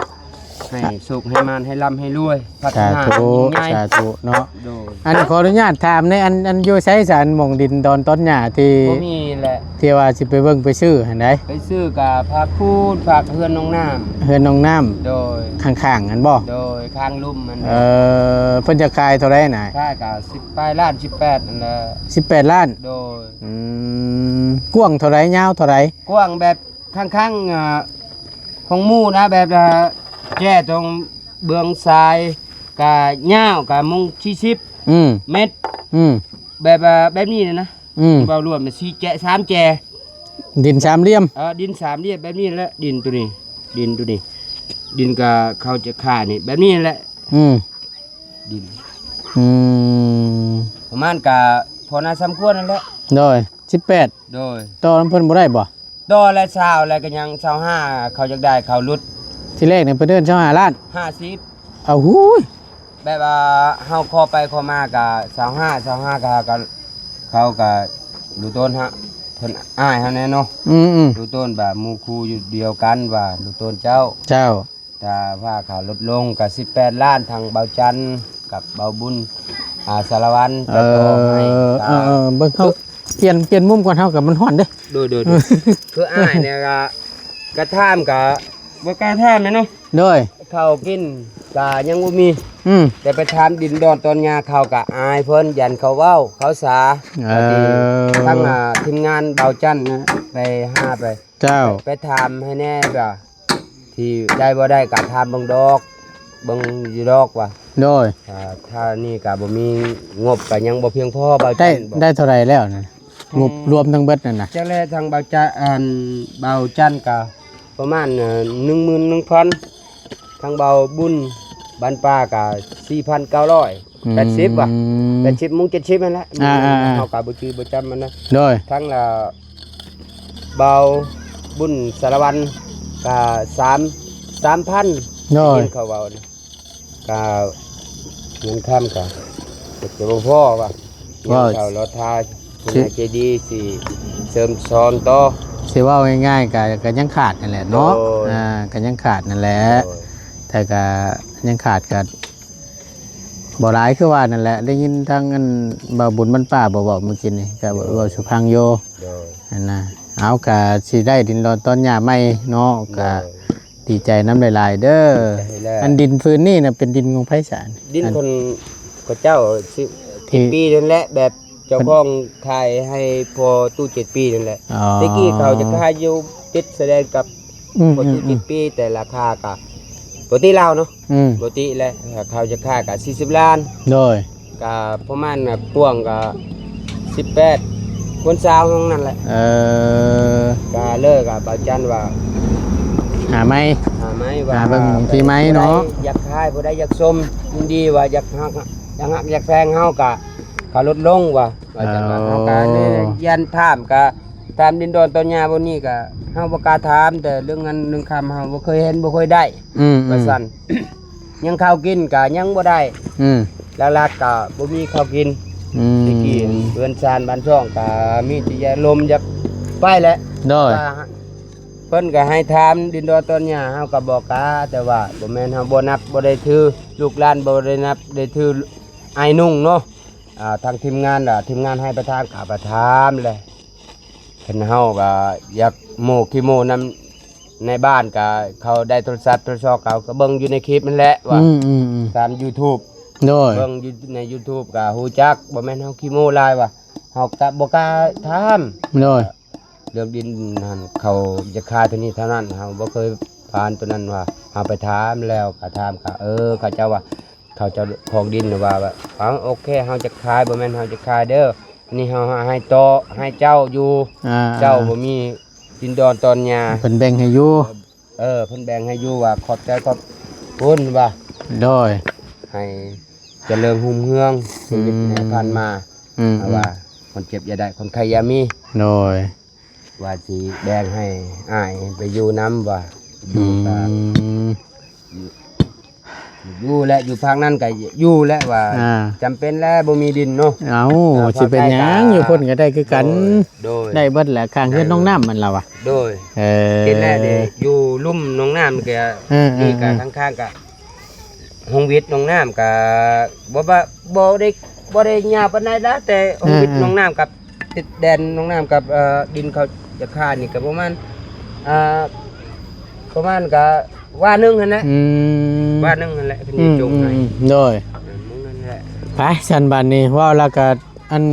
ໃຫ້ໂຊກໃຫ້ໝານ ໃຫ້ລ່ຳໃຫ້ລວຍ ພັດທະນາໃຫ້ຍິ່ງໃຫຍ່. ສາທຸ ສາທຸເນາະ. ໂດຍ ອັນຂໍອະນຸຍາດຖາມແດ່ ອັນ ອັນຢູ່ໃສຊະ ອັນໝ່ອງດິນດອນຕອນຫຍ້າທີ່ ບໍ່ມີແຫຼະ ທີ່ວ່າຊິໄປເບິ່ງໄປຊື້ຫັ້ນໃດ? ໄປຊື້ກະພາກພູນ ພາກເຮືອນນ້ອງນ້ຳ. ເຮືອນນ້ອງນ້ຳ. ໂດຍ ຂ້າງໆຫັ້ນບໍ່? ໂດຍ ຂ້າງລຸ່ມຫັ້ນ. ເອີ ເພິ່ນຈະຂາຍເທົ່າໃດນະ? ຂາຍກະສິບປາຍລ້ານ ສິບແປດຫັ້ນແຫຼະ. ສິບແປດລ້ານ. ໂດຍ ອືມ ກວ້າງເທົ່າໃດ ຍາວເທົ່າໃດ? ກວ້າງແບບຂ້າງໆ ອ່າ ຂອງໝູ່ນະ ແບບ ອ່າ ແຈຕົງເບື້ອງຊ້າຍກະຍາວກະມຸງສີ່ສິບ ອືມ ເມັດ. ອືມ ແບບ ອ່າ ແບບນີ້ນະ. ອືມ ເວົ້າລວມສີ່ແຈ ສາມແຈ ດິນສາມຫຼ່ຽມ. ເອີ ດິນສາມຫຼ່ຽມແບບນີ້ແຫຼະ ດິນໂຕນີ້ ດິນໂຕນີ້ ດິນກະເຂົາຈະຂາຍນີ້ແບບນີ້ແຫຼະ. ອືມ ດິນ ອືມ ປະມານກະພໍໜ້າສົມຄວນນັ້ນແຫຼະ. ໂດຍ ສິບແປດ. ໂດຍ ຕໍ່ນຳເພິ່ນບໍ່ໄດ້ບໍ່? ຕໍ່ແລະຊາວ ແລະກະຍັງຊາວຫ້າ ເຂົາຢາກໄດ້ ເຂົາຫຼຸດ. ທີແລກນີ້ເພິ່ນເອີ້ນຊາວຫ້າລ້ານ ຫ້າສິບ. ເອົາຫູຍ ແບບວ່າເຮົາຂໍໄປຂໍມາກະຊາວຫ້າ ຊາວຫ້າ ກະ ກະ ເຂົາກະຮູ້ຕົນເຮົາ ເພິ່ນອ້າຍເຮົາແດ່ເນາະ. ອືມໆ ຮູ້ຕົນວ່າໝູ່ຄູ່ຢູ່ດຽວກັນ ວ່າຮູ້ຕົນເຈົ້າ. ເຈົ້າ ຖ້າວ່າເຂົາຫຼຸດລົງກະສິບແປດລ້ານ ທັງເບົາຈັນກັບເບົາບຸນ ອາ ສາລະວັນ. ເອີ ກະຂໍໃຫ້ ເອີ ເອີ ເບິ່ງເຮົາ ປ່ຽນ ປ່ຽນມຸມກ່ອນ ເຮົາກະມັນຮ້ອນເດ້. ໂດຍ ໂດຍ ໂດຍ ຄືອ້າຍນີ້ກະ ກະຖາມກະບໍ່ກ້າຖາມແມ່ນເນາະ. ໂດຍ ເຂົ້າກິນກະຍັງບໍ່ມີ. ອືມ ແຕ່ໄປຖາມດິນດອນຕອນຫຍ້າ ເຂົາກະອາຍເພິ່ນ ຢ້ານເຂົາເວົ້າເຂົາສາ. ເອີ ກະດີ ທັງ ອ່າ ທີມງານເບົາຈັນນະ ໄປຫາໄປ ເຈົ້າ ໄປຖາມໃຫ້ແດ່ວ່າ ທີ່ໄດ້ບໍ່ໄດ້ກະຖາມເບິ່ງດອກ ເບິ່ງຢູ່ດອກວ່າ. ໂດຍ ອ່າ ຖ້ານີ້ກະບໍ່ມີ ງົບກະຍັງບໍ່ພຽງພໍ. ເບົາຈັນ ໄດ້ ໄດ້ເທົ່າໃດແລ້ວນະ? ງົບ ອືມ ລວມທັງເບິດນັ້ນນະ ຈັກແລະ ທັງເບົາຈັນ ອັນ ເບົາຈັນກະປະມານ ເອີ ໜຶ່ງໝື່ນໜຶ່ງພັນ ທັງເບົາບຸນບ້ານປ່າກະສີ່ພັນເກົ້າຮ້ອຍ ອືມ ແປດສິບວ່າ ແປດສິບ ມຸງເຈັດສິບຫັ້ນແຫຼະ. ອ່າໆໆ ເຮົາກະບໍ່ຈື່ບໍ່ຈຳມັນນະ. ໂດຍ ທັງລະ ເບົາບຸນສາລະວັນກະສາມ ສາມພັນ. ໂດຍ ໄດ້ຍິນເຂົາເວົ້ານະ ກະເງິນຄຳກະຈະບໍ່ພໍວ່າ ເງິນເຂົ້າລໍທາ ຜູ້ໃຫຍ່ໃຈດີຊິເສີມສອນຕໍ່. ຊິເວົ້າງ່າຍໆ ກໍ ກໍຍັງຂາດນັ້ນແຫຼະເນາະ. ໂດຍ ອ່າ ກໍຍັງຂາດນັ້ນແຫຼະ. ໂດຍ ແຕ່ກໍຍັງຂາດ ກໍບໍ່ຫຼາຍ ຄືວ່ານັ້ນແຫຼະ. ໄດ້ຍິນທາງອັນບ່າວບຸນບ້ານປ່າເວົ້າມື້ກີ້ນີ້ ກໍເວົ້າສູ່ຟັງຢູ່. ໂດຍ ຫັ້ນນະ. ເອົາ ກໍຊິໄດ້ດິນດອນຕອນຫຍ້າໃໝ່ເນາະ. ໂດຍ ກໍດີໃຈນຳຫຼາຍໆເດີ. ດີໃຈແລ້ວ. ອັນດິນພື້ນນີ້ນະ ເປັນດິນຂອງໃຜຊະ? ດິນ ອັນ ຄົນ ເຂົາເຈົ້າ ສິບ ທີ່ ສິບປີນັ້ນແຫຼະ ແບບ ເຈົ້າຂອງຂາຍໃຫ້ພໍ່ຕູ້ເຈັດປີນັ້ນແຫຼະ. ອໍ ແຕ່ກີ້ເຂົາຈະຂາຍຢູ່ຕິດຊາຍແດນກັບ ອືມ ພໍ່ຕູ້ ອືມ ເຈັດປີ ແຕ່ລາຄາກະປົກກະຕິລາວເນາະ. ອືມ ປົກກະຕິແຫຼະ ເຂົາຈະຂາຍກະສີ່ສິບລ້ານ. ໂດຍ ກະປະມານ ກວ້າງກະສິບແປດຄູນຊາວຫັ້ນແຫຼະ. ເອີ ກະເລີຍກະບ່າວຈັນວ່າ ຫາໃໝ່ ຫາໃໝ່ວ່າ ຫາເບິ່ງທີ່ໃໝ່ເນາະ. ຜູ້ໃດຢາກຂາຍ ຜູ້ໃດຢາກຊົມ ຍິນດີວ່າຢາກຮັກ ຢາກຮັກຢາກແພງເຮົາກະ ເຂົາລົດລົງວ່າ ວ່າຈັ່ງວ່າ. ອໍ ເຮົາກະເລີຍຢ້ານຖາມ ກະຖາມດິນດອນຕອນຫຍ້າບ່ອນນີ້ ກະເຮົາບໍ່ກ້າຖາມ ແຕ່ເລື່ອງເງິນເລື່ອງຄຳເຮົາບໍ່ເຄີຍເຫັນບໍ່ເຄີຍໄດ້. ອືມ ວ່າຊັ້ນ. ອືມ ຍັງເຂົ້າກິນກະຍັງບໍ່ໄດ້. ອືມ ຫຼັກໆກະບໍ່ມີເຂົ້າກິນ. ອືມ ແຕ່ກີ້ເຮືອນຊານບ້ານຊ່ອງກະມີແຕ່ຢາກລົມຢາກໄປແຫຼະ. ໂດຍ ວ່າເພິ່ນກະໃຫ້ຖາມດິນດອນຕອນຫຍ້າ ເຮົາກະບໍ່ກ້າ. ແຕ່ວ່າບໍ່ແມ່ນເຮົາບໍ່ນັບບໍ່ໄດ້ຖື ລູກຫຼານບໍ່ໄດ້ນັບໄດ້ຖືອ້າຍນຸ່ງເນາະ. ອ່າ ທາງທີມງານ ອ່າ ທີມງານໃຫ້ໄປຖາມ ກະໄປຖາມແຫຼະ. ຄັນເຮົາກະຢາກໂມ້ຂີ້ໂມ້ນຳໃນບ້ານ ກະເຂົາໄດ້ໂທລະສັບໂທລະຊອກ ເຂົາກະເບິ່ງຢູ່ໃນຄລິບຫັ້ນແຫຼະວ່າ ອືມ ອືມ ອືມ ຕາມຢູທູບ. ໂດຍ ເບິ່ງຢູ່ໃນຢູທູບກະຮູ້ຈັກ. ບໍ່ແມ່ນເຮົາຂີ້ໂມ້ຫຼາຍວ່າ ເຮົາກະບໍ່ກ້າຖາມ. ໂດຍ ເລື່ອງດິນຫັ້ນ ເຂົາຈະຂາຍເທົ່ານີ້ເທົ່ານັ້ນ ເຮົາບໍ່ເຄີຍຜ່ານໂຕນັ້ນວ່າ. ເຮົາໄປຖາມແລ້ວ ກະຖາມ ກະ ເອີ ເຂົາເຈົ້າວ່າ ເຂົາເຈົ້າຂອງດິນວ່າ ວ່າ ເອົາ ໂອເຄ ເຮົາຈະຂາຍ ບໍ່ແມ່ນເຮົາຈະຂາຍເດີ ອັນນີ້ເຮົາໃຫ້ຕໍ່ ໃຫ້ເຈົ້າຢູ່. ອ່າ ເຈົ້າບໍ່ມີດິນດອນຕອນຫຍ້າ ເພິ່ນແບ່ງໃຫ້ຢູ່. ເອີ ເພິ່ນແບ່ງໃຫ້ຢູ່ ວ່າຂອບໃຈຂອບຄຸນວ່າ. ໂດຍ ໃຫ້ຈະເລີນຮຸ່ງເຮືອງຊີວິດໃນ ອືມ ຜ່ານມາ. ອືມ ເພາະວ່າ ອືມ ຄົນເຈັບຢ່າໄດ້ ຄົນໄຂ້ຢ່າມີ. ໂດຍ ວ່າຊິແບ່ງໃຫ້ອ້າຍໄປຢູ່ນຳວ່າ ຢູ່ກະ ອືມ ຢູ່ ຢູ່ແຫຼະ ຢູ່ພາກນັ້ນກະຢູ່ແຫຼະວ່າ. ອ່າ ຈຳເປັນແຫຼະ ບໍ່ມີດິນເນາະ. ເອົ້າ ອ່າ ຊິເປັນຫຍັງ ພາກໃຕ້ກະ ຢູ່ພຸ້ນກະໄດ້ຄືກັນ. ໂດຍ ໂດຍ ໄດ້ເບິດແຫຼະ ຂ້າງເຮືອນ ເອີ ນ້ອງນ້ຳມັນລະວ່າ. ໂດຍ ເອີ ເປັນແຫຼະເດ ຢູ່ລຸ່ມໜອງນ້ຳກະ ເອີ ເອີ ນີ້ກະ ເອີ ຂ້າງໆກະ ໂຮງວິດໜອງນ້ຳກະບໍ່ ບໍ່ ບໍ່ໄດ້ ບໍ່ໄດ້ຍາວປານໃດລະ ແຕ່ໂຮງວິດ ເອີ ເອີ ໜອງນ້ຳກັບ ຕິດແດນໜອງນ້ຳກັບ ເອີ ດິນເຂົາຈະຂາຍນີ້ກະປະມານ ເອີ ປະມານກະວາໜຶ່ງຫັ້ນແຫຼະ. ອືມ ວາໜຶ່ງຫັ້ນແຫຼະ ເພິ່ນ ອືມ ຈົງໃຫ້. ອືມ ໂດຍ ເອີ ໝ່ອງນັ້ນແຫຼະ. ໄປ ຊັ້ນບາດນີ້ເວົ້າແລ້ວກະ ອັນ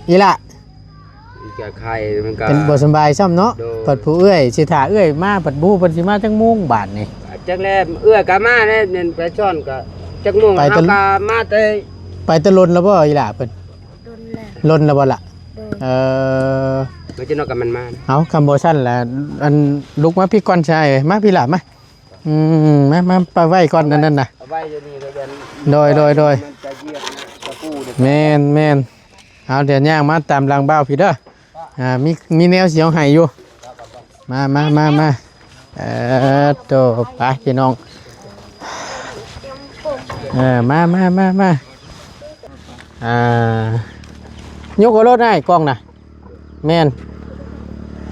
ອີ່ຫຼະ ກະໄຂ້ມັນກະ ເປັນບໍ່ສະບາຍຊ້ຳເນາະ. ໂດຍ ບັດຜູ້ເອື້ອຍ ຊິຖ້າເອື້ອຍມາ ບັດບໍ່ຮູ້ເພິ່ນຊິມາຈັກໂມງບາດນີ້. ຈັກແລ້ວ ເອື້ອຍກະມາແລ້ວ ແມ່ນໄປຊ້ອນກະຈັກໂມງ ໄປແຕ່ ເຮົາກະມາແຕ່ ໄປແຕ່ດົນແລ້ວບໍ່ ອີ່ຫຼະເພິ່ນ? ດົນແລ້ວ ດົນແລ້ວບໍ່ລະ? ໂດຍ ເອີ ມາຈະນອກກັບມັນມາ. ເອົາ ຄຳບໍ່ຊັ້ນລະ ອັນ ລຸກມາພີ້ກ່ອນຊາຍ ມາພີ້ຫຼະ ມາ. ອືມ ມາ ມາ ໄປໄວ້ກ່ອນ ເອົາໄວ້ ອັນນັ້ນນະ ເອົາໄວ້ຢູ່ນີ້ລະກັນ. ໂດຍ ໂດຍ ໂດຍ ມັນຈະຢຽບຕະປູເດ້. ແມ່ນ ແມ່ນ. ເອົາ ດຽວຍ່າງມາຕາມຫຼັງບ່າວພີ້ເດີ. ອ່າ ມີ ມີແນວຊິເອົາໃຫ້ຢູ່. ມາ ມາ ມາ ມາ. ເອີ ໂຕ ໄປພີ່ນ້ອງ. ເອີ ມາ ມາ ມາ ມາ. ອ່າ ຍົກເອົາໂລດອ້າຍ ກ່ອງນະ. ແມ່ນ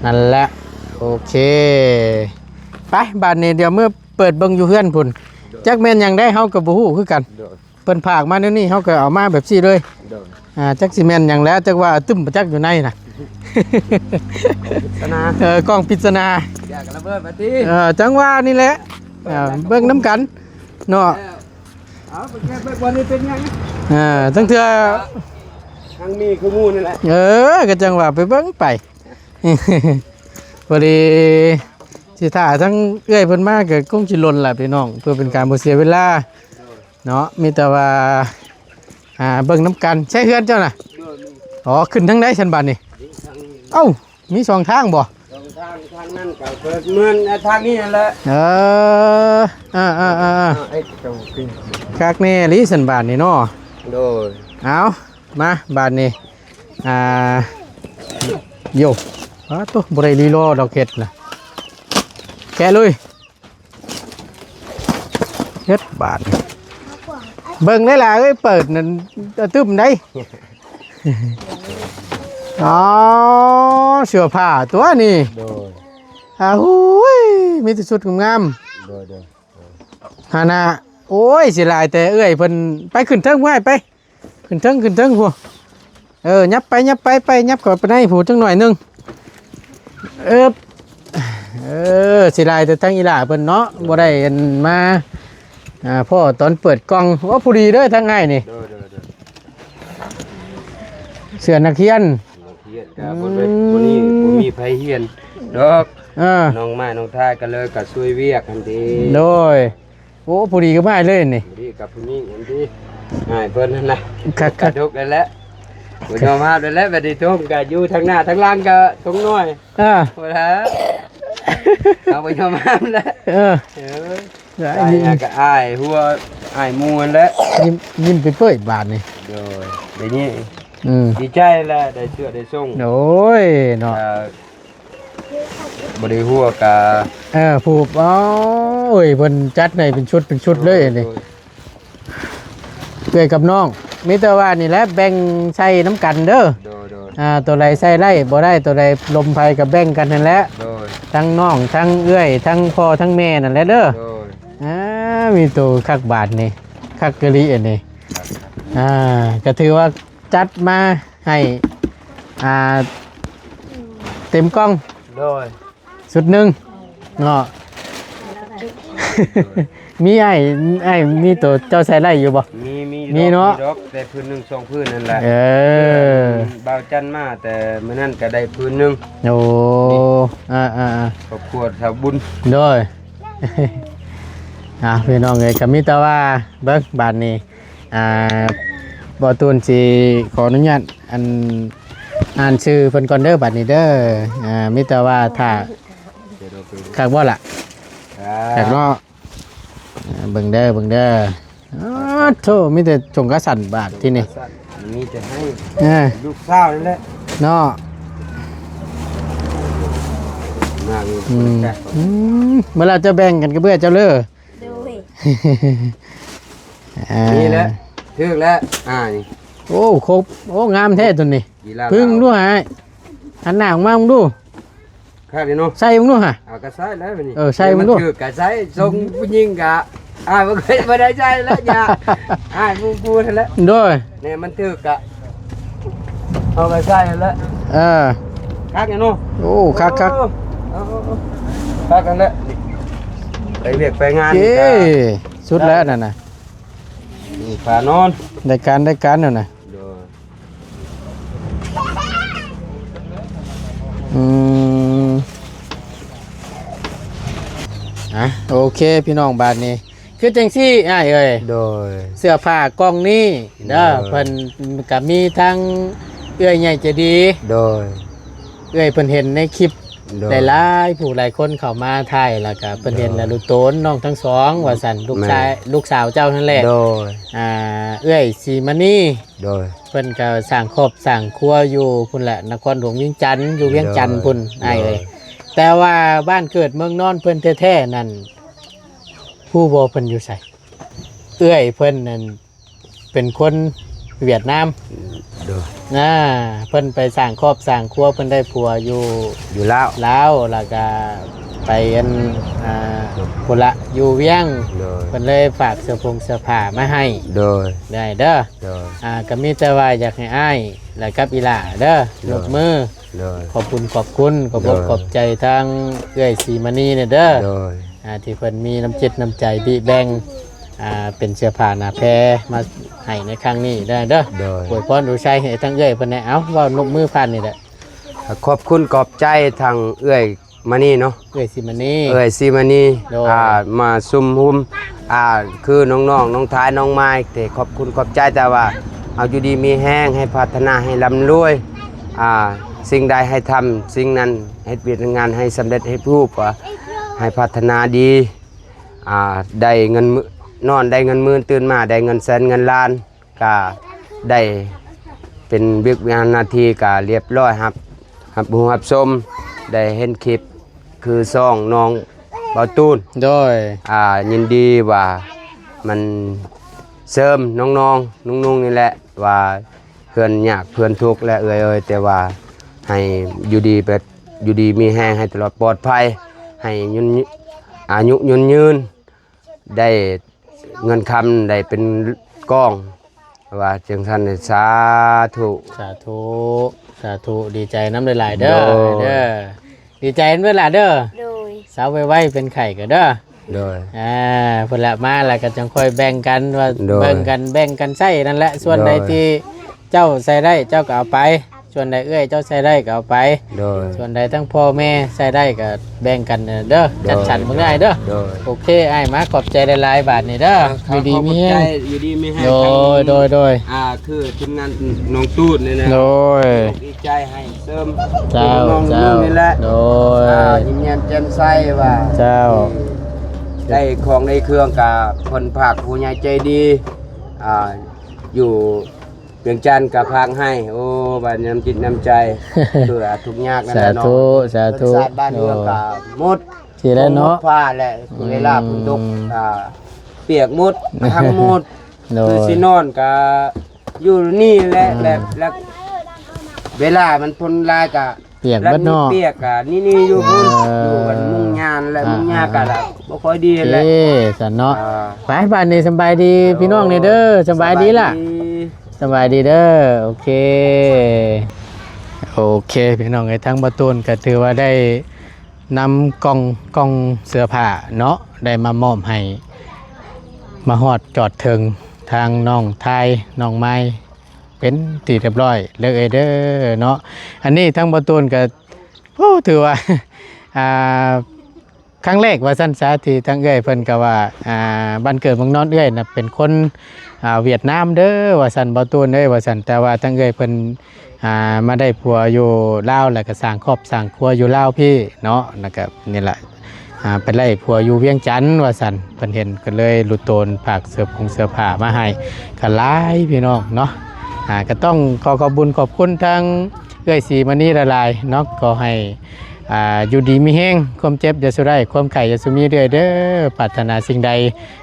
ນັ້ນແຫຼະ. ໂອເຄ ໄປ ບາດນີ້ດຽວເມືອເປີດເບິ່ງຢູ່ເຮືອນພຸ້ນ. ໂດຍ ຈັກແມ່ນຫຍັງໃດ ເຮົາກໍບໍ່ຮູ້ຄືກັນ. ໂດຍ ເພິ່ນຝາກມາແນວນີ້ ເຮົາກໍເອົາມາແບບຊີ້ເລີຍ. ໂດຍ ອ່າ ຈັກຊິແມ່ນຫຍັງແຫຼະ ຈັກວ່າຕຶ້ມປະຈັກຢູ່ໃນນະ. ເອີ ກ້ອງປິດສະໜາ ຢ່າກະລະເບີດມາຕິ. ເອີ ຈັ່ງວ່ານີ້ແຫຼະ. ເອີ ເບິ່ງນຳກັນເນາະ. ເອົາ ໄປເກັບໄວ້ບ່ອນນີ້ເປັນຫຍັງ? ເອີ ທັງເທື່ອ ທັງມີຄືໝູ່ນີ້ແຫຼະ. ເອີ ກໍຈັ່ງວ່າໄປເບິ່ງໄປ. ພໍດີຊິຖ້າທັງເອື້ອຍເພິ່ນມາກໍຄົງຊິຫຼົ່ນລະພີ່ນ້ອງ ເພື່ອເປັນການບໍ່ເສຍເວລາເນາະ. ມີແຕ່ວ່າ ອ່າ ເບິ່ງນຳກັນ. ໃຊ້ເຮືອນເຈົ້ານະ? ອໍ ຂຶ້ນທາງໃດຊັ້ນບາດນີ້? ເອົ້າ ມີສອງທາງບໍ່? ສອງທາງ ທາງນັ້ນກໍເປີດເມືອນ ທາງນີ້ຫັ້ນແຫຼະ. ເອີ ອ່າໆໆ ຄັກແນ່ລີ້ຊັ້ນບາດນີ້ເນາະ. ໂດຍ ເອົາ ມາບາດນີ້ ອ່າ ໂຢ ປາໂຕ ບໍ່ໄດ້ລີລໍດອກເຮັດນະ. ແກະເລີຍ ເຮັດບາດນີ້ ເບິ່ງໄດ້ລະເອີຍ ເປີດນັ້ນຕຶ້ມໄດ໋. ອໍ ເສື້ອຜ້າຕົວນີ້ ໂດຍ ອາ ໂອ້ຍ ມີແຕ່ຊຸດງາມໆ ໂດຍ ໂດຍ ຫັ້ນນະ ໂອ້ຍ ເສຍດາຍແຕ່ເອື້ອຍເພິ່ນ ໄປຂຶ້ນເທິງໄວ້ ໄປ ຂຶ້ນເທິງ ຂຶ້ນເທິງພຸ້ນ ເອີ ຫຍັບໄປ ຫຍັບໄປ ໄປ ຫຍັບເຂົ້າໄປໃນພຸ້ນຈັກໜ້ອຍໜຶ່ງ ເອີບ ເອີ ເສຍດາຍແຕ່ທາງອີ່ຫຼ້າເພິ່ນເນາະ ໂດຍ ບໍ່ໄດ້ອັນມາ ອ່າ ພໍ້ຕອນເປີດກ່ອງ ໂອ້ ພໍດີເດີທາງອ້າຍນີ້ ໂດຍ ໂດຍ ໂດຍ ເສື້ອນັກຮຽນ ນັກຮຽນກໍ ອືມ ບໍ່ໄດ້ ບໍ່ນີ້ ບໍ່ມີໃຜຮຽນດອກ ເອີ ນ້ອງໄມ້ນ້ອງທາຍກໍເລີຍກໍຊ່ວຍວຽກຫັ້ນເດ ໂດຍ ໂອ້ ພໍດີກັບອ້າຍເລີຍນີ້ ພໍດີກັບຜູ້ຍິງຫັ້ນຕິ ອ້າຍເພິ່ນຫັ້ນນະ ຄັກໆ ກະທຸກນັ້ນແຫຼະ ບໍ່ຍອມຮັບນັ້ນແຫຼະ ບັດນີ້ທົ່ງກໍຢູ່ທາງໜ້າທາງຫຼັງກໍທົ່ງນ້ອຍ ອ່າ ບໍ່ລະ ເຮົາບໍ່ຍອມຮັບແຫຼະ ເອີ ເອີ ອ້າຍກໍອ້າຍຫົວ ອ້າຍໝູ່ຫັ້ນແຫຼະ ຍິ້ມ ຍິ້ມເປີຍໆບາດນີ້ ໂດຍ ໄດ້ຍິນ ອືມ ດີໃຈແຫຼະ ໄດ້ເສື້ອໄດ້ຊົງ ໂອ້ຍເນາະ ອ່າ ບໍ່ໄດ້ຫົວກະ ເອີ ຜູ້ ໂອ້ຍ ເພິ່ນຈັດໃຫ້ເປັນຊຸດເປັນຊຸດເລີຍນີ້ ໂດຍ ເອື້ອຍກັບນ້ອງ ມີແຕ່ວ່ານີ້ແຫຼະ ແບ່ງໃສ່ນຳກັນເດີ ໂດຍ ໂດຍ ອ່າ ໂຕໃດໃສ່ໄດ້ບໍ່ໄດ້ ໂຕໃດລົມໃຜກໍແບ່ງກັນຫັ້ນແຫຼະ ໂດຍ ທັງນ້ອງ ທັງເອື້ອຍ ທັງພໍ່ ທັງແມ່ນັ້ນແຫຼະເດີ ໂດຍ ອ່າ ມີໂຕຄັກບາດນີ້ ຄັກອີ່ຫຼີອັນນີ້ ອ່າ ກໍຖືວ່າ ຈັດມາໃຫ້ ອ່າ ເຕັມກ່ອງ ໂດຍ ຊຸດໜຶ່ງເນາະ ມີອ້າຍ ອ້າຍມີໂຕເຈົ້າໃສ່ໄດ້ຢູ່ບໍ່? ມີ ມີ ມີເນາະ ມີດອກ ແຕ່ພື້ນໜຶ່ງສອງພື້ນນັ້ນແຫຼະ ເອີ ບ່າວຈັນມາແຕ່ມື້ນັ້ນກໍໄດ້ພື້ນໜຶ່ງ ໂອ້ ນີ້ ອ່າໆໆ ຄອບຄົວຊາວບຸນ ໂດຍ ອ່າ ພີ່ນ້ອງເອີຍ ກໍມີແຕ່ວ່າເບິ່ງບາດນີ້ ອ່າ ບໍ່ຕູນຊິຂໍອະນຸຍາດ ອັນ ອ່ານຊື່ເພິ່ນກ່ອນເດີ ບາດນີ້ເດີ ອ່າ ມີແຕ່ວ່າຖ້າ ຄັກບໍ່ລະ? ຄັກເນາະ ເບິ່ງເດີ ເບິ່ງເດີ ອາ ໂທ້ ມີແຕ່ຖົງຂາສັ້ນບາດທີນີ້ ມີແຕ່ໃຫ້ ເອີ ລູກສາວນີ້ແຫຼະເນາະ ອືມ ອືມ ເມື່ອລາວຈະແບ່ງກັນກັບເອື້ອຍເຈົ້າເລີ ໂດຍ ອ່າ ນີ້ແຫຼະ ຖືກແລ້ວ ອ່າ ນີ້ ໂອ້ ຄົບ ໂອ້ ງາມແທ້ຕົວນີ້ ກິລາ ເບິ່ງດູ ລາວ ໃຫ້ ຫັນໜ້າອອກມາເບິ່ງດູ ຄັກເດເນາະ ໃສ່ເບິ່ງດູຫາ ເອົາ ກໍໃສ່ແລ້ວບັດນີ້ ເອີ ໃສ່ເບິ່ງດູ ມັນຖືກກໍໃສ່ ຊົງຜູ້ຍິງກໍ ອ່າ ບໍ່ເຄີຍ ບໍ່ໄດ້ໃສ່ແລ້ວ ຢ່າ ອ້າຍໝູ່ກູຫັ້ນແຫຼະ ໂດຍ ນີ້ມັນຖືກກະ ເອົາໄປໃສ່ຫັ້ນແຫຼະ ເອີ ຄັກຢູ່ເນາະ ໂອ້ ຄັກໆ ເອົາໆໆ ຄັກຫັ້ນແຫຼະ ໄປວຽກໄປງານ ເອີ ກໍສຸດແລ້ວນັ້ນນະ ນີ້ຜ້ານອນ ໄດ້ການ ໄດ້ການແລ້ວນະ ໂດຍ ອືມ ອ່ະ ໂອເຄ ພີ່ນ້ອງ ບາດນີ້ ຄືຈັ່ງຊີ້ອ້າຍເອີຍ ໂດຍ ເສື້ອຜ້າກ່ອງນີ້ເດີ ໂດຍ ເພິ່ນກໍມີທັງເອື້ອຍໃຫຍ່ໃຈດີ ໂດຍ ເອື້ອຍເພິ່ນເຫັນໃນຄລິບ ໂດຍ ຫຼາຍໆຜູ້ຫຼາຍຄົນເຂົ້າມາຖ່າຍ ແລ້ວກໍເພິ່ນເຫັນ ໂດຍ ແລ້ວຮູ້ໂຕນນ້ອງທັງສອງ ວ່າຊັ້ນ ລູກຊາຍ ແມ່ນ ລູກສາວເຈົ້ານັ້ນແຫຼະ ໂດຍ ອ່າ ເອື້ອຍສີມະນີ ໂດຍ ເພິ່ນກໍສ້າງຄອບສ້າງຄົວຢູ່ພຸ້ນແຫຼະ ນະຄອນຫຼວງວຽງຈັນ ຢູ່ວຽງຈັນ ໂດຍ ພຸ້ນ ໂດຍ ອ້າຍເອີຍ ແຕ່ວ່າບ້ານເກີດເມືອງນອນເພິ່ນແທ້ໆນັ້ນ ຮູ້ບໍ່ເພິ່ນຢູ່ໃສ? ເອື້ອຍເພິ່ນນັ້ນເປັນຄົນຫວຽດນາມ ໂດຍ ນາ ເພິ່ນໄປສ້າງຄອບສ້າງຄົວ ເພິ່ນໄດ້ຜົວຢູ່ ຢູ່ລາວ ລາວ ແລ້ວກະໄປອັນ ອ່າ ໂດຍ ພຸ້ນລະ ຢູ່ວຽງ ໂດຍ ເພິ່ນເລີຍຝາກເສື້ອຜົງເສື້ອຜ້າມາໃຫ້ ໂດຍ ໄດ້ເດີ ໂດຍ ອ່າ ກໍມີແຕ່ວ່າຢາກໃຫ້ອ້າຍ ແລະກັບອີ່ຫຼ້າເດີ ໂດຍ ຍົກມື ໂດຍ ຂອບຄຸນຂອບຄຸນ ຂອບອົກ ໂດຍ ຂອບໃຈທາງເອື້ອຍສີມະນີແດ່ເດີ ໂດຍ ອ່າ ທີ່ເພິ່ນມີນ້ຳຈິດນ້ຳໃຈບິແບ່ງ ອ່າ ເປັນເສື້ອຜ້າໜ້າແພມາໃຫ້ໃນຄັ້ງນີ້ເດີ ໂດຍ ອວຍພອນອວຍໄຊໃຫ້ທາງເອື້ອຍເພິ່ນແດ່ ເອົາ ເວົ້ານົບມືຜ່ານນີ້ແຫຼະ ຂອບຄຸນຂອບໃຈທາງເອື້ອຍມະນີເນາະ ເອື້ອຍສີມະນີ ເອື້ອຍສີມະນີ ໂດຍ ອ່າ ມາຊຸມຮຸມ ອ່າ ຄືນ້ອງໆ ນ້ອງທາຍ ນ້ອງມາຍ ແຕ່ຂອບຄຸນຂອບໃຈ ແຕ່ວ່າເອົາຢູ່ດີມີແຮງ ໃຫ້ພັດທະນາ ໃຫ້ລ່ຳລວຍ ອ່າ ສິ່ງໃດໃຫ້ທຳສິ່ງນັ້ນ ເຮັດວຽກງານໃຫ້ສຳເລັດ ເຮັດຮູບ ໃຫ້ພັດທະນາດີ ອ່າ ໄດ້ເງິນໝື່ນ ນອນໄດ້ເງິນໝື່ນ ຕື່ນມາໄດ້ເງິນແສນເງິນລ້ານ ກະໄດ້ເປັນວຽກງານໜ້າທີ່ກະລຽບລ້ອຍ ຮັບ ຮັບຮູ້ຮັບຊົມ ໄດ້ເຫັນຄລິບຄືຊ່ອງນ້ອງເບົາຕູນ ໂດຍ ອ່າ ຍິນດີວ່າມັນເສີມນ້ອງໆ ນຸ່ງໆ ນີ້ແຫຼະ ວ່າເພື່ອນຍາກເພື່ອນທຸກແຫຼະເອື້ອຍເອີຍ ແຕ່ວ່າ ໃຫ້ຢູ່ດີແບບ ຢູ່ດີມີແຮງ ໃຫ້ຕະຫຼອດປອດໄພ ໃຫ້ຍືນ ອາຍຸຍືນຍືນ ໄດ້ເງິນຄຳໄດ້ເປັນກອງ ວ່າຈັ່ງຊັ້ນ ສາທຸ ສາທຸ ສາທຸ ດີໃຈນຳຫຼາຍໆເດີ ໂດຍ ເດີ ດີໃຈນຳຫຼາຍໆເດີ ໂດຍ ສາວໄວໆເປັນໄຂ້ກໍເດີ ໂດຍ ອ່າ ພຸ້ນລະ ມາແລ້ວກໍຈັ່ງຄ່ອຍແບ່ງກັນວ່າ ໂດຍ ເບິ່ງກັນ ແບ່ງກັນໃຊ້ນັ້ນແຫຼະ ສ່ວນໃດ ໂດຍ ທີ່ເຈົ້າໃຊ້ໄດ້ເຈົ້າກໍເອົາໄປ ສ່ວນໃດເອື້ອຍເຈົ້າໃຊ້ໄດ້ກໍເອົາໄປ ໂດຍ ສ່ວນໃດທັງພໍ່ແມ່ໃຊ້ໄດ້ກໍແບ່ງກັນເດີ ໂດຍ ຈັດສັນເບິ່ງອ້າຍເດີ ໂດຍ ໂອເຄ ອ້າຍມາ ຂອບໃຈຫຼາຍໆ ບາດນີ້ເດີ ອ່າ ຢູ່ດີມີແຮງ ຂອບໃຈ ຢູ່ດີມີແຮງ ໂດຍ ໂດຍ ໂດຍ ອ່າ ຄືທີມງານນ້ອງຕູດນີ້ນະ ໂດຍ ດີໃຈໃຫ້ເສີມ ເຈົ້າ ນ້ອງ ເຈົ້າ ນີ້ແຫຼະ ໂດຍ ອ່າ ຍິ້ມແຍ້ມແຈ່ມໃສວ່າ ເຈົ້າ ໄດ້ຂອງໄດ້ເຄື່ອງກະເພິ່ນພາກຜູ້ໃຫຍ່ໃຈດີ ອ່າ ຢູ່ວຽງຈັນກະພາກໃຫ້ ໂອ້ ບາດນ້ຳຈິດນ້ຳໃຈ ເພື່ອທຸກຍາກນັ້ນແຫຼະເນາະ ສາທຸ ສາທຸ ເຮືອນຊານບ້ານເມືອງກະໝົດ ໂດຍ ຊິແລ້ວເນາະ ຝົນໝົດຟ້າແຫຼະ ອືມ ເວລາຝົນຕົກ ອ່າ ປຽກໝົດ ທັງໝົດ ໂດຍ ຄືຊິນອນກະຢູ່ນີ້ແຫຼະ ອ່າ ແລະ ແລະ ເວລາມັນຝົນຫຼາຍກະ ປຽກເບິດເນາະ ປຽກກະນີ້ໆຢູ່ພຸ້ນ ເອີ ຢູ່ກັນມຸງຍານແລະ ອ່າ ມຸງຍາກະ ອ່າ ລະບໍ່ຄ່ອຍດີຫັ້ນແຫຼະ ເອີ ຊັ້ນເນາະ ອ່າ ໄປ ບາດນີ້ສຳບາຍດີ ອ່າ ພີ່ນ້ອງແດ່ເດີ ສຳບາຍດີລະ ສະບາຍດີ ສະບາຍດີເດີ ໂອເຄ ໂອເຄ ພີ່ນ້ອງເອີຍ ທາງບ່າວຕູນກໍຖືວ່າໄດ້ນຳກ່ອງ ກ່ອງເສື້ອຜ້າເນາະ ໄດ້ມາມອບໃຫ້ ມາຮອດຈອດເຖິງທາງນ້ອງທາຍ ນ້ອງມາຍ ເປັນທີ່ຮຽບຮ້ອຍເລີຍເດີເນາະ ອັນນີ້ທາງບ່າວຕູນກໍ ໂອ້ ຖືວ່າ ອ່າ ຄັ້ງແລກວ່າຊັ້ນຊະ ທີ່ທາງເອື້ອຍເພິ່ນກໍວ່າ ອ່າ ບ້ານເກີດເມືອງນອນເອື້ອຍນະ ເປັນຄົນ ອ່າ ຫວຽດນາມເດີວ່າຊັ້ນ ບ່າວຕູນເອີຍວ່າຊັ້ນ ແຕ່ວ່າທາງເອື້ອຍເພິ່ນ ອ່າ ມາໄດ້ຜົວຢູ່ລາວ ແລ້ວກໍສ້າງຄອບສ້າງຄົວຢູ່ລາວພີ້ເນາະ ແລ້ວກໍນີ້ລະ ອ່າ ໄປໄດ້ຜົວຢູ່ວຽງຈັນວ່າຊັ້ນ ເພິ່ນເຫັນກໍເລີຍລຸດໂຕນຝາກເສື້ອຜົງເສື້ອຜ້າມາໃຫ້ ກໍຫຼາຍພີ່ນ້ອງເນາະ ອ່າ ກໍຕ້ອງຂໍຂອບບຸນຂອບຄຸນທາງເອື້ອຍສີມະນີຫຼາຍໆເນາະ ຂໍໃຫ້ ອ່າ ຢູ່ດີມີແຮງ ຄວາມເຈັບຢ່າສູ່ໄດ້ ຄວາມໄຂ້ຢ່າສູ່ມີເດີ້ເດີ ປາດຖະໜາສິ່ງໃດ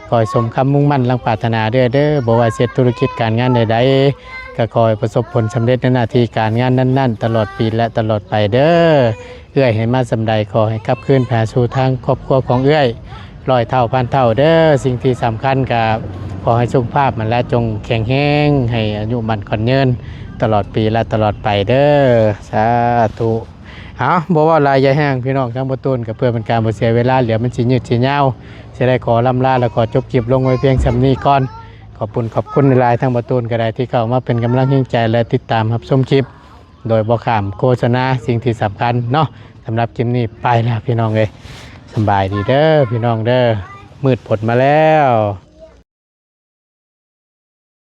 ຂໍໃຫ້ສົມຄຳມຸ່ງໝັ້ນດັ່ງປາດຖະໜາເດີ້ເດີ ບໍ່ວ່າເຮັດທຸລະກິດການງານໃດໆ ກໍຂໍໃຫ້ປະສົບຜົນສຳເລັດໃນໜ້າທີ່ການງານນັ້ນໆ ຕະຫຼອດປີ ແລະ ຕະຫຼອດໄປເດີ ເອື້ອຍໃຫ້ມາສ່ຳໃດ ຂໍໃຫ້ກັບຄືນໄປຫາສູ່ທາງຄອບຄົວຂອງເອື້ອຍ ຮ້ອຍເທົ່າພັນເທົ່າເດີ ສິ່ງທີ່ສຳຄັນກໍຂໍໃຫ້ສຸຂະພາບຫັ້ນແຫຼະ ຈົ່ງແຂງແຮງ ໃຫ້ອາຍຸໝັ້ນຂວັນຍືນ ຕະຫຼອດປີ ແລະ ຕະຫຼອດໄປເດີ ສາທຸ. ເອົາ ບໍ່ເວົ້າຫຼາຍຢາຍແຮງ ພີ່ນ້ອງທາງບ່າວຕູນ ກໍເພື່ອເປັນການບໍ່ເສຍເວລາ ດຽວມັນຊິຍືດຊິຍາວ ຊິໄດ້ຂໍລ່ຳລາ ແລະ ຂໍຈົບຄລິບລົງໄວ້ພຽງສ່ຳນີ້ກ່ອນ. ຂອບຄຸນ ຂອບຄຸນຫຼາຍໆ ທາງບ່າວຕູນກໍໄດ້ ທີ່ເຂົ້າມາເປັນກຳລັງແຮງໃຈ ແລະ ຕິດຕາມຮັບຊົມຄລິບ ໂດຍບໍ່ຂ້າມໂຄສະນາ. ສິ່ງທີ່ສຳຄັນເນາະ ສຳລັບຄລິບນີ້ໄປແລ້ວ ພີ່ນ້ອງເອີຍ ສະບາຍດີເດີ ພີ່ນ້ອງເດີ ມືດພົດມາແລ້ວ.